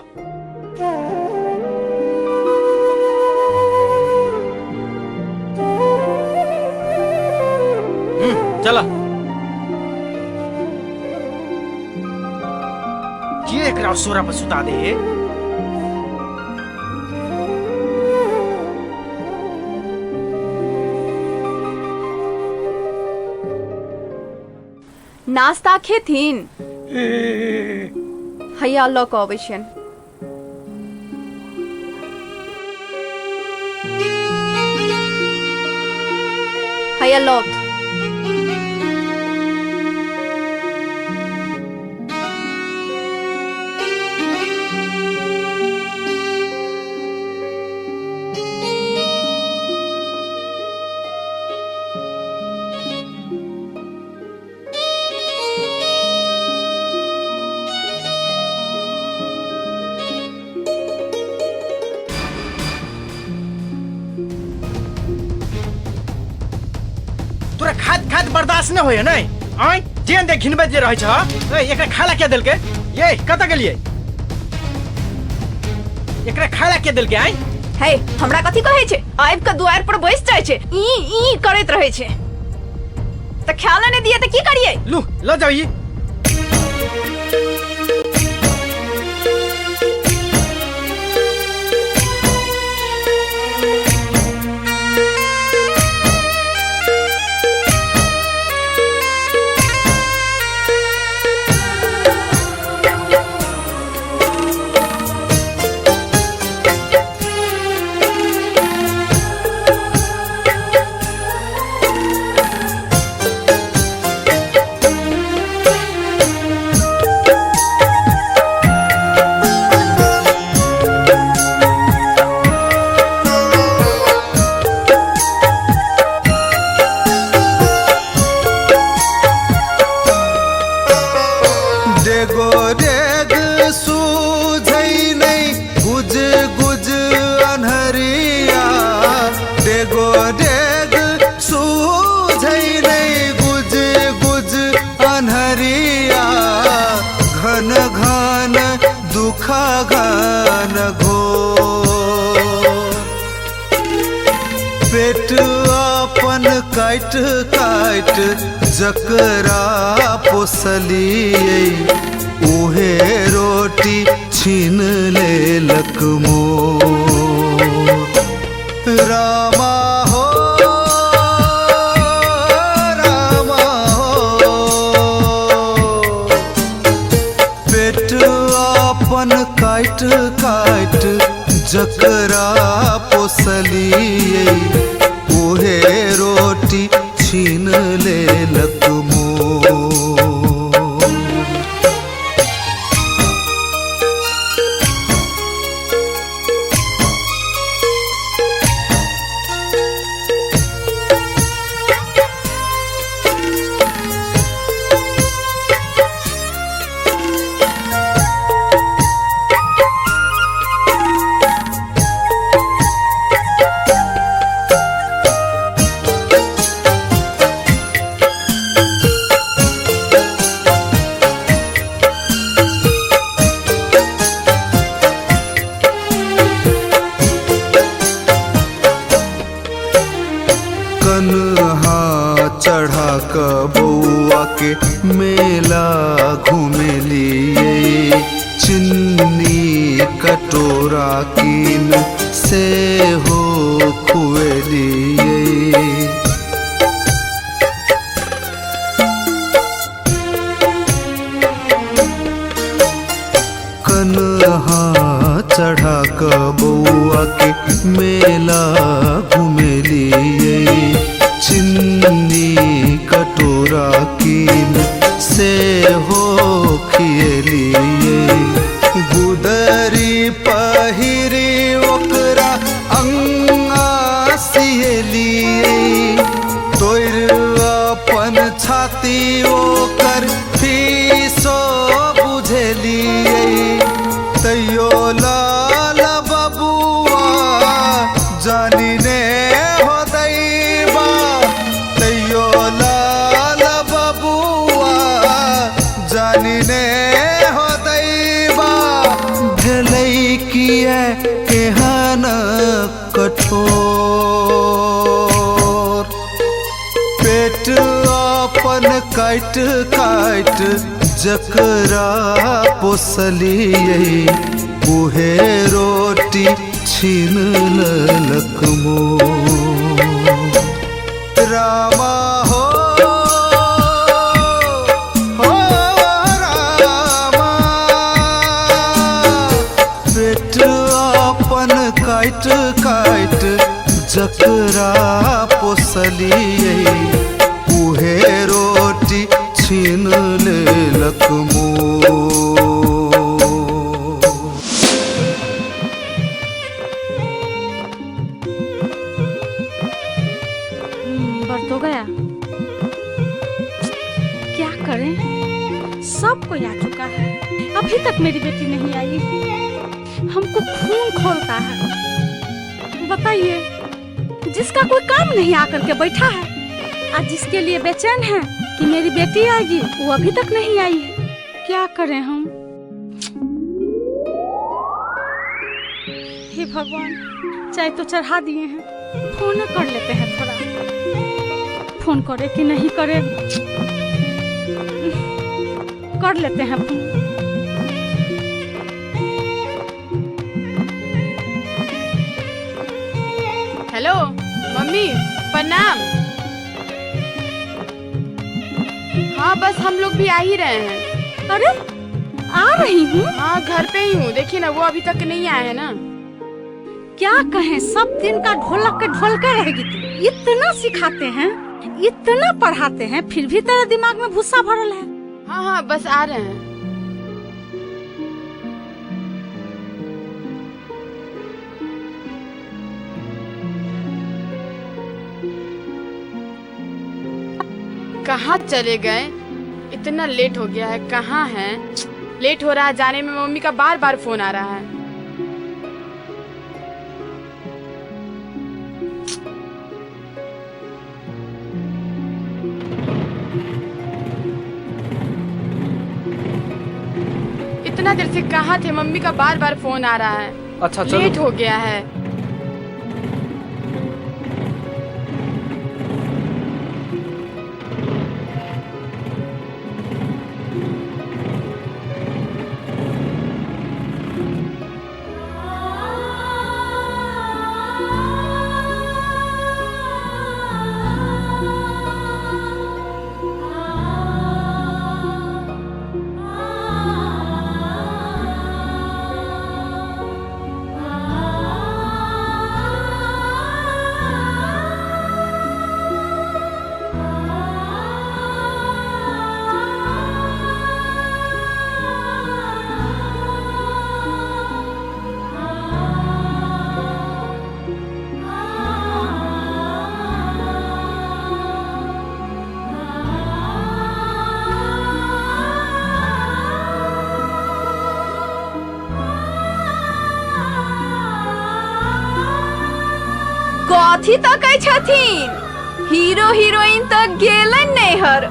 चला। ये एकरा सोरा पर सुता दे। नाश्ता खेथिन? हैया लऽ कऽ अबै छियनि। हैया लौथ। तोरा खाद खाद बर्दाश्त न होय नै? आय जेन दे घिनबैत जे रहै छ, ए एकरा खाला के देलकै? ये कतऽ गेलियै? एकरा खाला के देलकै? आय हे, हमरा कथी कहै छै? आबि कऽ दुआरि पर बैस जाइ छै, ई ई करैत रहै छै। तऽ ख्याल नहि दिए तऽ की करियै? लू ल जाउ ई। काट काट जकरा पोसलियै उहे रोटी छीन लेलक मोर। रामा हो रामा हो, पेट अपन काट काट जकरा पोसलियै उहे रोटी छीन लेलक मोर। कीन से हो खुएलिए। कन्हा चढ़ा क बौआ के मेला घुमेलिए, चिन्नी कटोरा कीन से हो खिएलिए। गुदरी पहिरी ओकरा अंगा सिएलिए, तोर अपन छाती ओकर फीसो बुझेलिए। तैयो लाल बबुआ जानी ने हो दैबा, तैयो लाल बबुआ जानी ने हो दैबा। भेलै किए केहन कठोर, पेट अपन काटि काटि जकरा पोसलिए, उहे रोटी छीन लेलक मोर। रामा हो हो रामा, पेट अपन काटि काटि जकरा पोसलिए, उहे रोटी छीन लेलक मोर। बर तो गया, क्या करें, सब कोई आ चुका है, अभी तक मेरी बेटी नहीं आई। हमको खून खोलता है। बताइए, जिसका कोई काम नहीं आकर के बैठा है, आज जिसके लिए बेचैन है कि मेरी बेटी आएगी, वो अभी तक नहीं आई है। क्या करें हम? हे भगवान, चाय तो चढ़ा दिए हैं, फोन कर लेते हैं थोड़ा। फोन करे कि नहीं करे, कर लेते हैं फोन। हेलो मम्मी, प्रणाम। हाँ बस हम लोग भी आ ही रहे हैं। अरे आ रही हूँ? हाँ घर पे ही हूँ, देखिए ना वो अभी तक नहीं आए हैं ना। क्या कहें, सब दिन का ढोलक के ढोलके रहेगी तू। इतना सिखाते हैं, इतना पढ़ाते हैं, फिर भी तेरे दिमाग में भूसा भरल है। हाँ हाँ बस आ रहे हैं। कहाँ चले गए? इतना लेट हो गया है, कहाँ हैं? लेट हो रहा है जाने में, मम्मी का बार बार फोन आ रहा है। इतना देर से कहाँ थे? मम्मी का बार बार फोन आ रहा है। अच्छा चलो, लेट हो गया है। कथी तकै छथिन? हीरो हीरोइन त गेलन नैहर,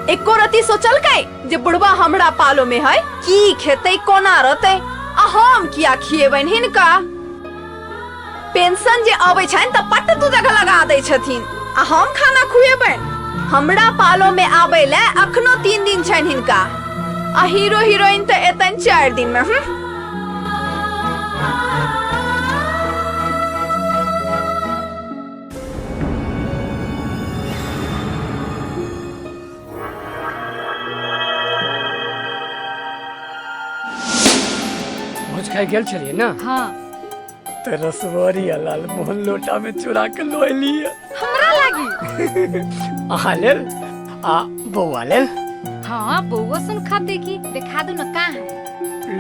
एको रति सोचलकै जे बुढ़वा हमरा पालो में है, की खेतै कोना रहतै, आ हम किया खिएबनि हिनका। पेंशन जे अबै छनि त पट दू जगह लगा दै छथिन, आ हम खाना खुएबनि। हमरा पालो में आबै ले अखनो 3 दिन छनि हिनका, आ हीरो हीरोइन त एतनि 4 दिन में। खाय गेल छलियै ना? हाँ। तो रसवरी आ लालमोहन लोटा में चुरा के लोलिए। हमरा लागी? अहाँ लेल आ बौआ लेल। हाँ बौआ सुन खाते की दिखा दू ना कहाँ है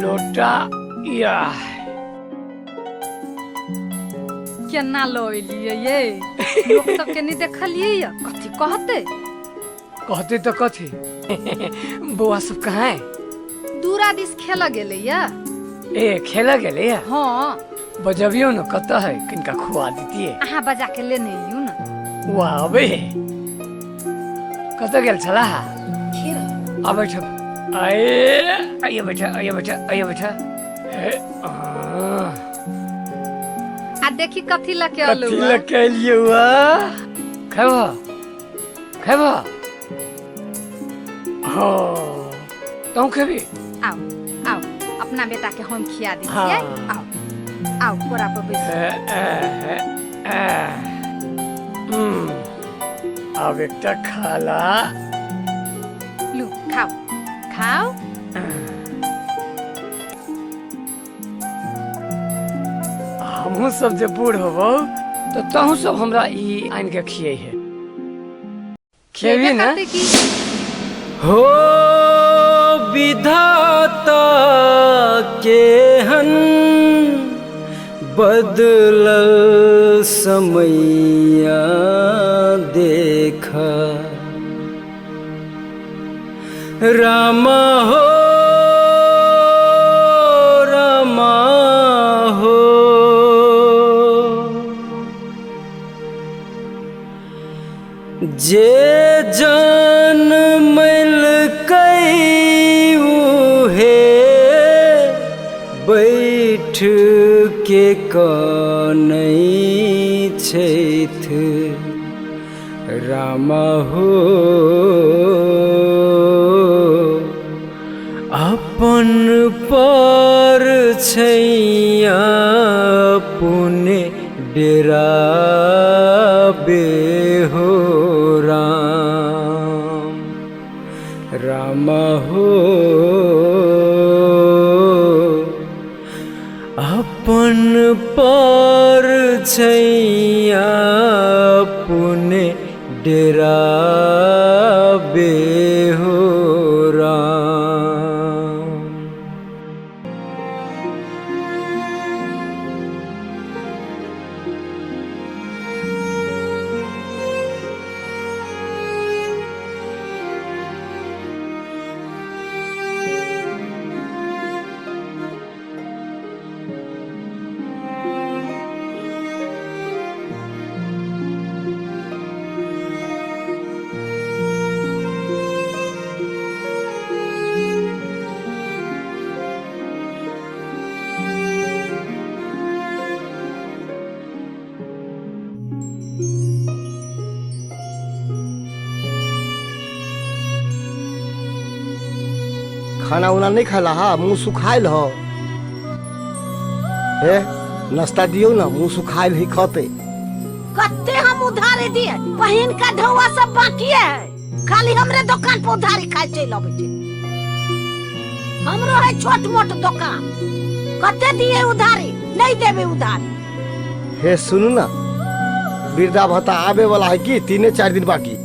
लोटा। या केना लोलिए ये लोग सब के नहीं देखलिए या कथी कहते? कहते तो कथी। बौआ सब कहाँ है? दूरा दिस खेल गेले या। ए खेल गेले या? हाँ। बजबियो न कत है, किनका खुआ दीतिए। अहाँ बजा के लेने आइयो न। वाह अबे कत गेल छला? खेल। आ बैठ, आए आइए बैठ, आइए बैठ, आइए बैठ। आ देखी कथी लके आलू। कथी लके आलियो वा? खेबो खेबो? हाँ तू खेबी? आओ आओ अपना बेटा के हम खिया दी छियै। आओ आओ कोरा पर बैस। अब एकटा खाला। लू खाओ खाओ। हमहूँ सब जब बूढ़ होबो तो तहु सब हमरा ई आन के खिए है। खेबी ना? हो विधाता केहन बदलल समैया देखा, रामा हो रामा हो। जे जान मिल कई उहे बैठ के कानै छथि, रामा हो अपन पर छैया पुने डेराबे हो राम, रामा हो अपन पर छैया पुने डेराबे हो राम। खाना उना नहीं खाला हा, मुँह सुखाइल हो। हे नाश्ता दियो ना, मुँह सुखाइल ही खते। कत्ते हम उधारी दिए, बहिन का ढौआ सब बाकी है, खाली हमरे दुकान पर उधारी खाए चल अबै छै। हमरो है छोट मोट दुकान, कत्ते दिए उधारी, नहीं देबे उधारी। हे सुनू ना, वृद्धा भत्ता आबे वाला है कि 3-4 दिन बाकी।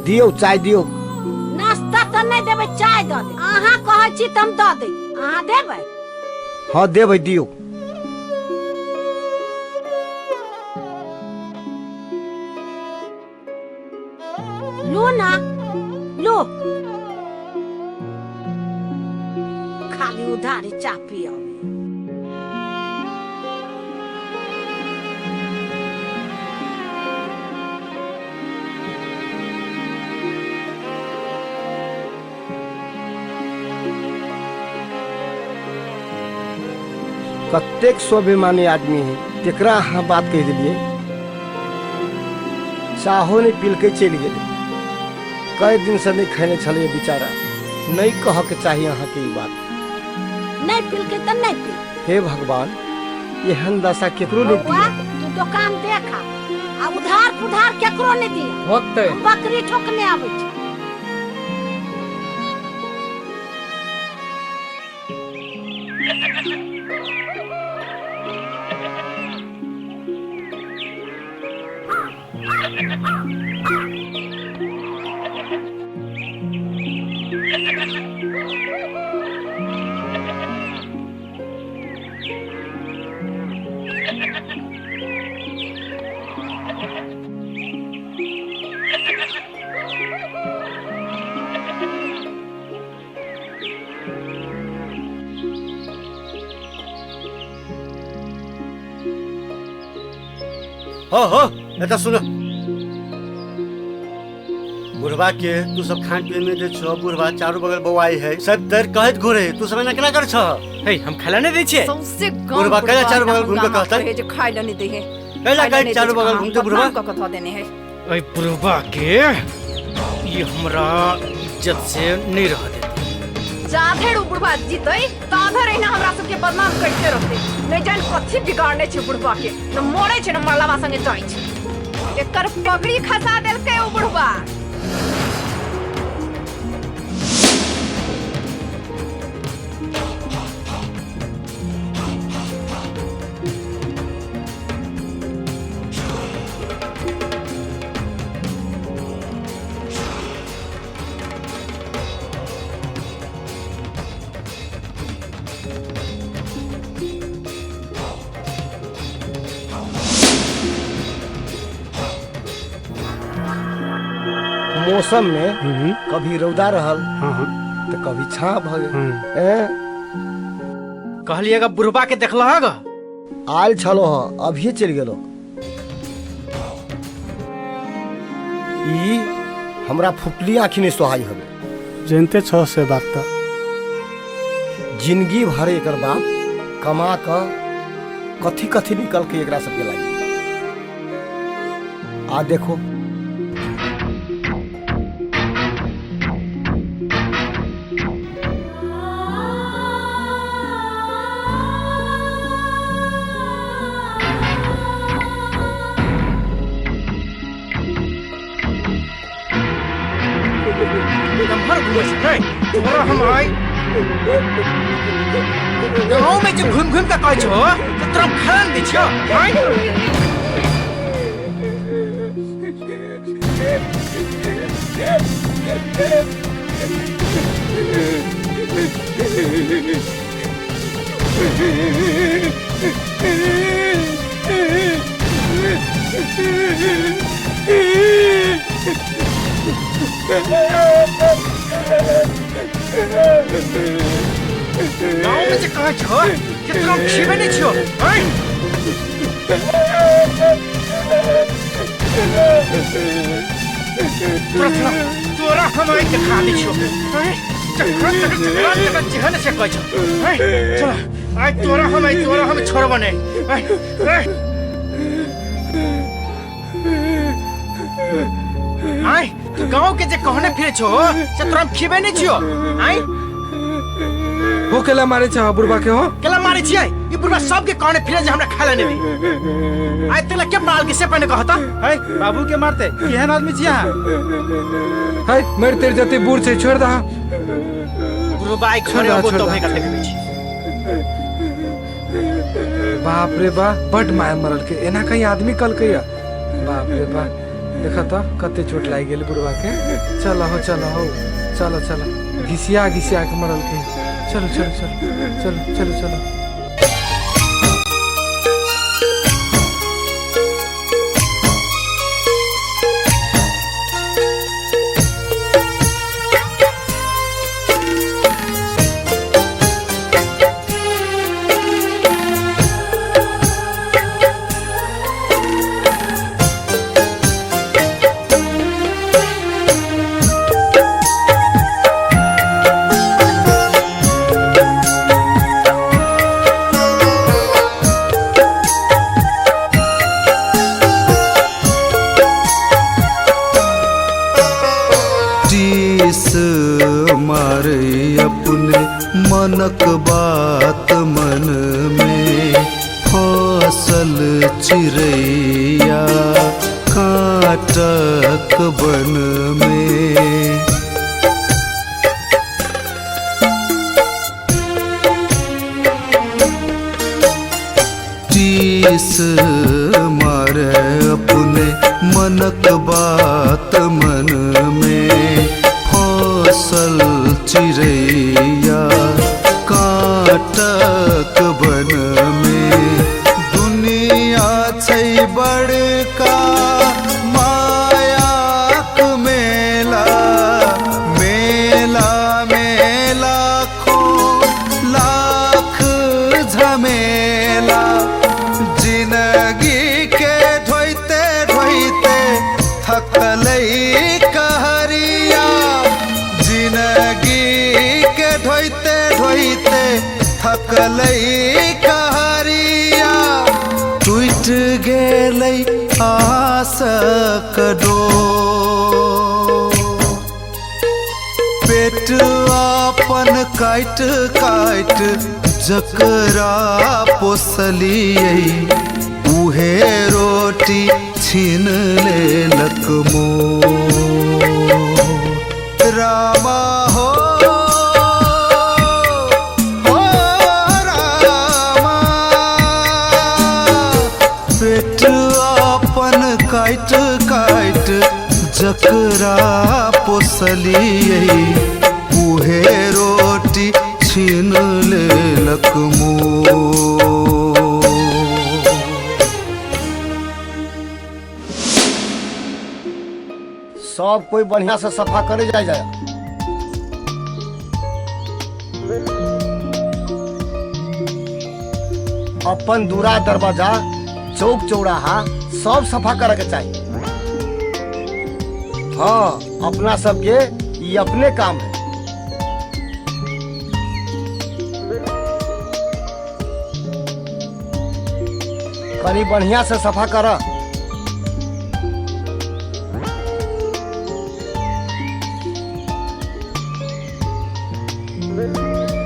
दियो चाय दियो। नाश्ता तो नहीं देबे, चाय the they. अहाँ कहै छी त हम the they, अहाँ देबै? हाँ देबै, दियो। लो ना लो, खाली उधारी चाय पियो। कतेक स्वाभिमानी आदमी है, तेकरा अहाँ बात कहि दिलियै। चाहो नहीं पिलके चलि गेलै, कई दिन से नहीं खैने छलै बेचारा। नहीं कह के चाहिए अहाँ के ई बात। नहीं पिलके त नहीं पिल। हे भगवान, एहन दशा केकरो नहीं दिया। तू दुकान देखा आ उधार पुधार केकरो नहीं दिया। होते बकरी ठोकने आबै छै। हो हो एतऽ सुन, बुढ़वा के तू सब खान पीन में दे छो, बुढ़वा चारू बगल बौआई है, सब दर कहत घुरे, तू सब एना केना कर छह? हे हम खाला नहीं दै छियै। सौंसे गांव बुढ़वा कैला चारू बगल घूम के कहतै? जे खाइ ल नहीं दे है। कैला कहै चारू बगल घूमते बुढ़वा? कऽ कऽ धऽ देने है। ओइ बुढ़वा के ई हमरा इज्जत से नहीं रह देते। जाधरि उ बुढ़वा जीतै ताधरि एहिना हमरा सबके बदनाम करिते रहतै। नहीं जान कथी बिगाड़ने छै बुढ़वा के, न मरै छै न मरलावा संगे जाइ छै। एकर पगड़ी खसा देलकै उ बुढ़वा। मौसम में कभी रौदा रहल तो कभी छाँव भ गेल। कहलिएगा बुढ़वा के देखलह गा? आयल छलो ह, अभिये चलि गेलो। ई हमरा फुटली आँखि नहीं सोहाई हवे। जानते छह से बात त जिंदगी भर एकर बाप कमा क कथी कथी निकल के एकरा सबके लागी। आ देखो गाँव में जो घूम घूम के कहै छो तो तोरा खान दै छियो। गाँव में जे कहै छो कि तोरा खिबे नै छियो। तोरा हम आइ देखा दै छियो। चक्कर चक्कर चक्कर जेहन से कहै छो। चल आइ तोरा हम छोड़ब नै। आइ तू गाँव के जे कहने फिरे छो से तोरा खिबे नै छियो। आइ हो केला मारे छ बुढ़वा के? हो केला मारे छियै? ई बुढ़वा सबके कहने फिरे जे हमरा खाला नै दी। आइ तोला के माल के से पहिने कहता? है बाबू के मारते केहन आदमी छी अहाँ? है मर तेर जते बूढ़ छै छोड़ दहा। बुढ़वा आइ घरे अबो तो भइका देखबै छी। बाप रे बा बड मार मरल के, एना कहीं आदमी कलकै। बाप रे बा देख त कते चोट लागि गेल बुढ़वा के। चल हो चल हो चलो चलो घिसिया घिसिया के मरल के। चलो चलो चलो चलो चलो चलो। मारे अपने मनक बात मन में फसल चिड़ैया कांटक बन में। टीस मारे अपने मनक बात मन में फसल चिड़ैया कांटक बन में। दुनिया छै बड़का मायाक मेला, मेला में लाखों लाख झमेला। टूट गेलै आसक डोर। पेट अपन काटि काटि जकरा पोसलियै उहे रोटी छीन लेलक मोर। रामा हो हो रामा, पेट अपन काटि काटि जकरा पोसलियै उहे रोटी छीन लेलक मोर। सब कोई बढ़िया से सफा करे जाए जाए। अपन दूरा दरवाजा चौक चौराहा सब सफा करे के चाहिए। हाँ, अपना सबके ये अपने काम है। कनी बढ़िया से सफा कर।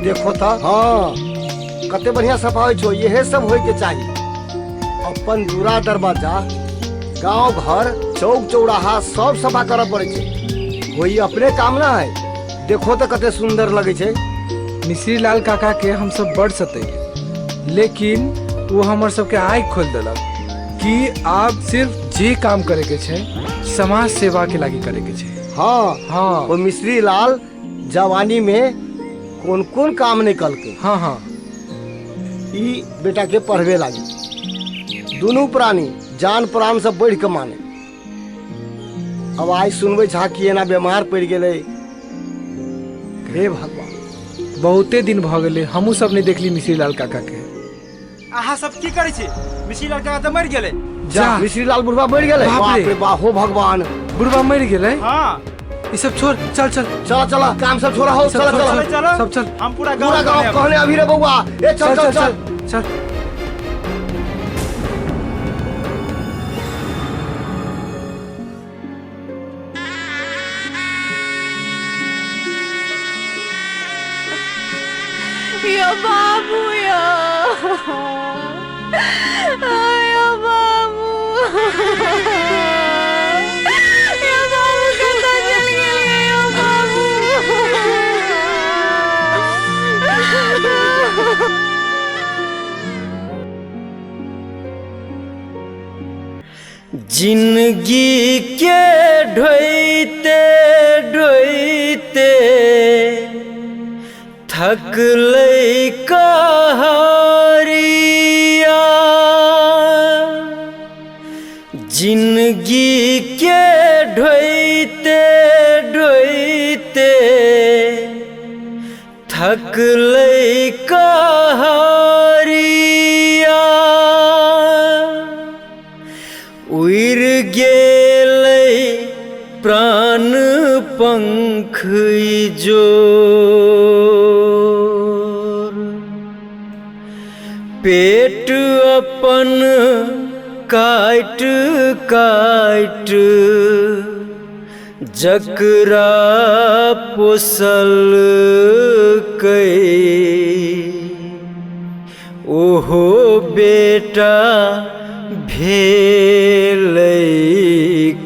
देखो तो, हाँ कते बढ़िया सफा होइ छो। यहे सब होय के चाहिए। अपन दूरा दरवाजा गांव घर चौक चौराहा सब सफा करे पड़े छे। वही अपने काम ना है। देखो तो कते सुंदर लगे छे। मिश्री लाल काका के हम सब बड़ सतैले, लेकिन वो हमर सबके आँख खोल देलक कि आप सिर्फ जे काम करे के छे समाज सेवा के लागी करे के छे। हाँ हाँ, वो मिश्री लाल जवानी में कौन कौन काम निकल के। हाँ हाँ, ई बेटा के पढ़वे लागी। दोनों प्राणी जान प्राण सब बढ़ के माने। अब आई सुनबे झा कि एना बीमार पड़ गेलै। हे भगवान, बहुते दिन भ गेलै हमहू सब नहीं देखली मिश्री लाल काका के। अहाँ सब की करै छी? मिश्री लाल काका तऽ मरि गेलै। जा, मिश्री लाल बुढ़वा मरि गेलै। बाप रे बाप, हो भगवान, बुढ़वा मरि गेलै। हाँ, ई सब छोड़, चल चल चल चल, काम सब छोड़ा हो, चल चल चल सब चल। हम पूरा गांव कहने अभी रे बउआ, ए चल चल चल चल। यो बाबू, यो यो बाबू, यो बाबू कतऽ चलि गेलियै यो बाबू। जिंदगी के ढोइते ढोइते थकलै कहरिया, जिंदगी के ढोइते ढोइते थकलै कहरिया, उड़ि गेलै प्राण पंख जो, पेट अपन काटि काटि जकरा पोसलकै ओहो बेटा भेलै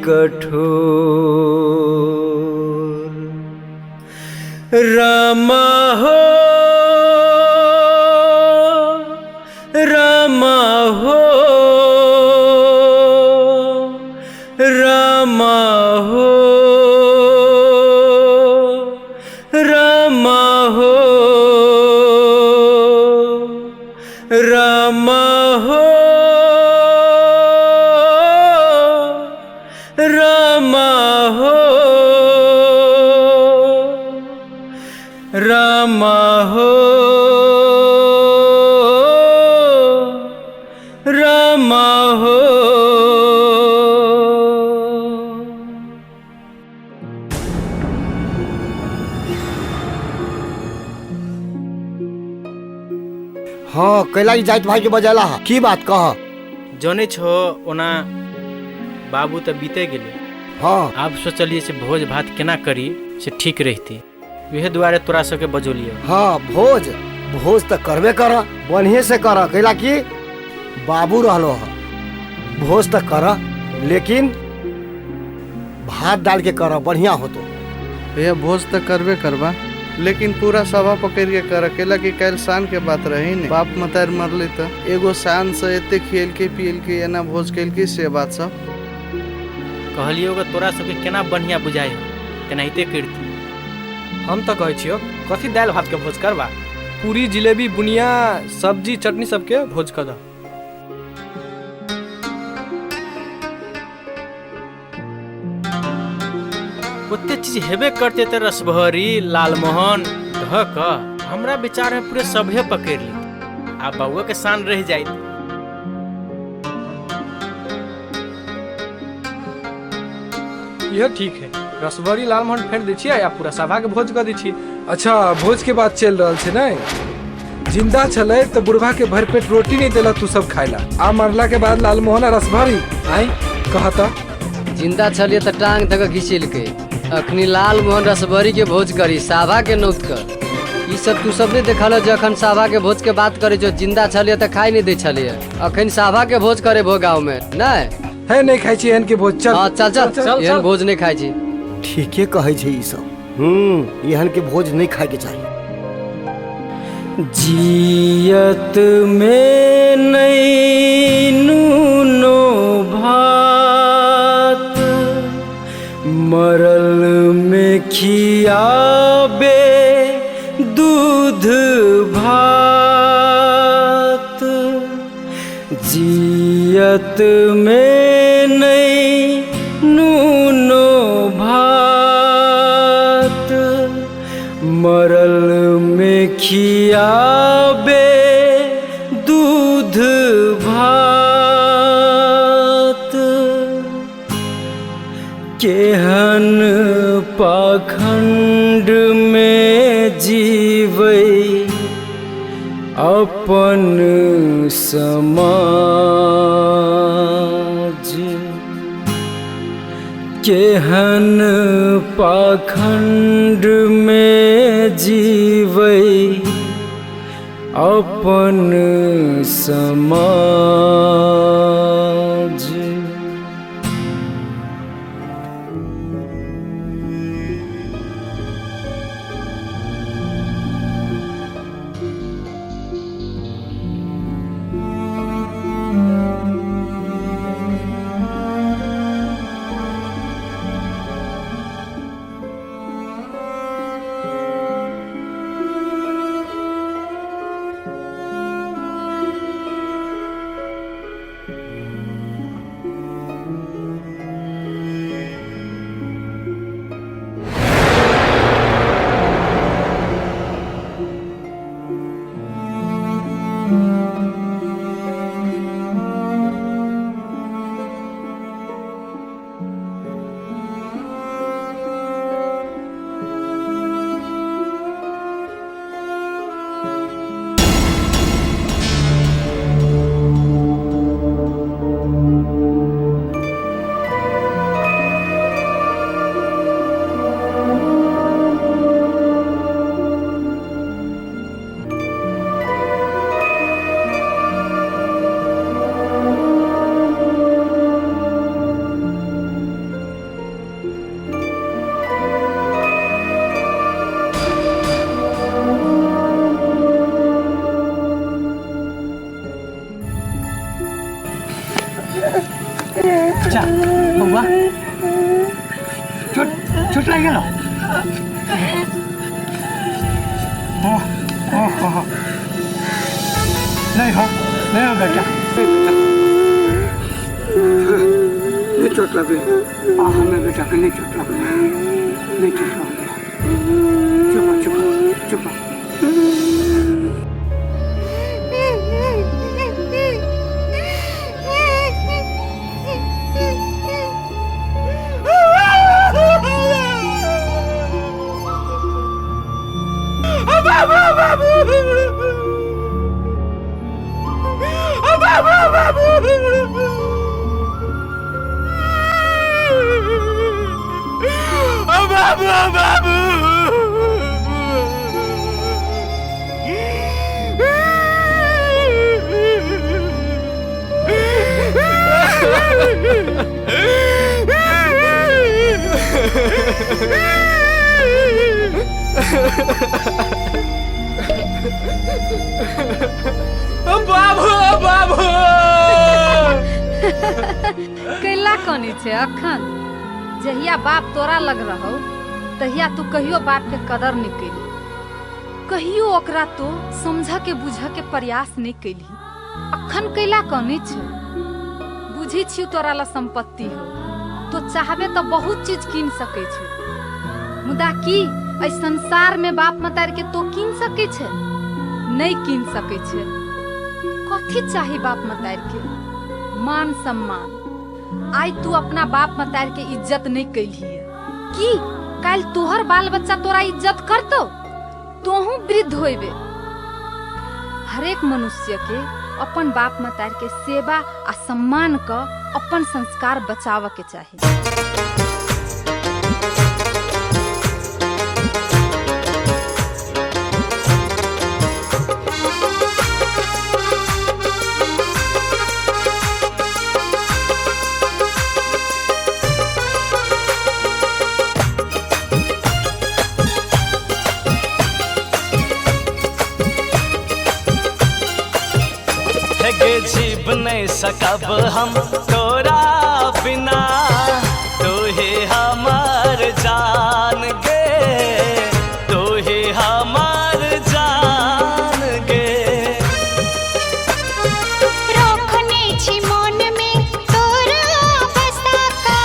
कठोर। रामा हो रामा हो रामा हो रामा हो रामा हो रामा हो रामा हो रामा हो। हाँ, कैला जाइत भाई के बजेला है की बात कह? जनै छो ओना बाबू तऽ बीते गेलै। हाँ। आब सोचलियै से भोज भात केना करी से ठीक रहितै, उहे दुआरे तोरा सबके बजौलियै। हाँ, भोज भोज तऽ करबे कर, बढ़िए से कर, कैला कि बाबू रहलो ह। भोज तऽ कर, लेकिन भात डाल के कर, बढ़िया होतो। भैया भोज तऽ करबे करबा, लेकिन पूरा सभा पकड़ के कर, अकेला कि काल्हि शान के बात रही ने, बाप मतार मरले तऽ एगो शान से एते खियलके पियलके एना भोज केलके से बात सब। कहलियो कि तोरा सबके केना बढ़िया बुझाइ हो तेनाहिते करती। हम तऽ कहै छियौ कथी दालि भात के भोज करबा, पूरी जिलेबी बुनिया सब्जी चटनी सबके भोज कर दह। ओते चीज हेबे करते तऽ रसभरी लालमोहन धऽ कऽ हमरा विचार में पूरे सभे पकड़ ली, आ बउआ के शान रह जाइत। यह ठीक है, रसभरी लालमोहन फेर दै छियै आ पूरा सभा के भोज कर दै छियै। अच्छा, भोज के बात चल रहल छै ने? जिंदा छलै तऽ बुढ़वा के भर पेट रोटी नहीं देला तू सब खाइला, आ मरला के बाद लालमोहन आ रसभरी आई कहता। जिंदा छलिए तऽ टांग धऽ कऽ घिचेलकै, अखनी लालमोहन रसभरी के भोज करी साभा के नौत कर। ई सब तू सब नहीं देखल जखन साभा के भोज के बात करे, जो जिंदा छलिए तऽ खाइ नहीं दै छलिए, अखन साभा के भोज करे भो गाँव में नहीं है, नहीं खाइ छी एहन के भोज। चल हाँ, चल चल, चल एहन भोज नहीं खाइ छी। ठीके कहै छै ई सब। एहन के भोज नहीं खाए के चाहिए। जियत में नहीं नूनो भात, मरल में खियाबे दूध भात। जियत में नहीं नूनो भात, मरल में खियाबे दूध भात। केहन पाखंड में जीवै अपन समाज, केहन पाखंड में जीवै अपन समाज। अच्छा बउआ चोट चोट लागि गेल? नहीं हो, नहीं हो बेटा, नहीं चोट लगे हमें बेटा, नहीं चोट लगे, नहीं चोट लगे। चुप चुप चुप। बाबू बाबू। बाबू बाबू। बाबू बाबू। कैला कनी छै अखन? जहिया बाप तोरा लग रहो तहिया तू कहियो बाप के कदर नहीं कैली, कहियो ओकरा तो समझ के बुझ के प्रयास नहीं कैली। अखन कैला कनी छै? बुझी छियौ तोरा ला संपत्ति हो, तो चाहबे तो बहुत चीज कीन सकै छै, मुदा की एहि संसार में बाप मतार के तो कीन सकै छै? नहीं कीन सकै छै। कथी चाही बाप मतार के? मान सम्मान। आइ तू अपना बाप मतार के इज्जत नहीं कैली, की काल्हि तोहर बाल बच्चा तोरा इज्जत करतो? तोहू वृद्ध होइबे। हरेक मनुष्य के अपन बाप मतार के सेवा आ सम्मान क अपन संस्कार बचाव के चाही। गे जीव नहीं सकब हम तोरा बिना, तू ही हमार जान गे, तू ही हमार जान गे। रोखने छी मन में तोरा बसा का,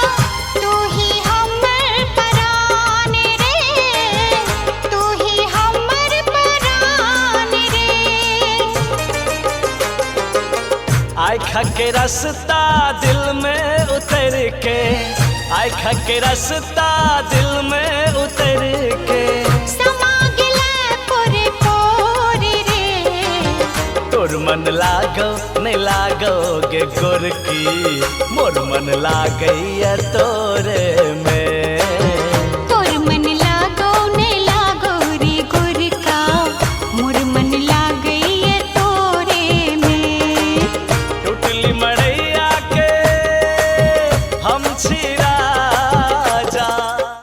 तू ही हमर परान रे, तू ही हमर परान रे। आँख के रास्ता दिल में उतर के, आँख के रास्ता दिल में उतर के, समा गेलै पोरे पोरे रे। तोर मन लागो नहीं लागो गे गोरकी, मोर मन लागैया तोरे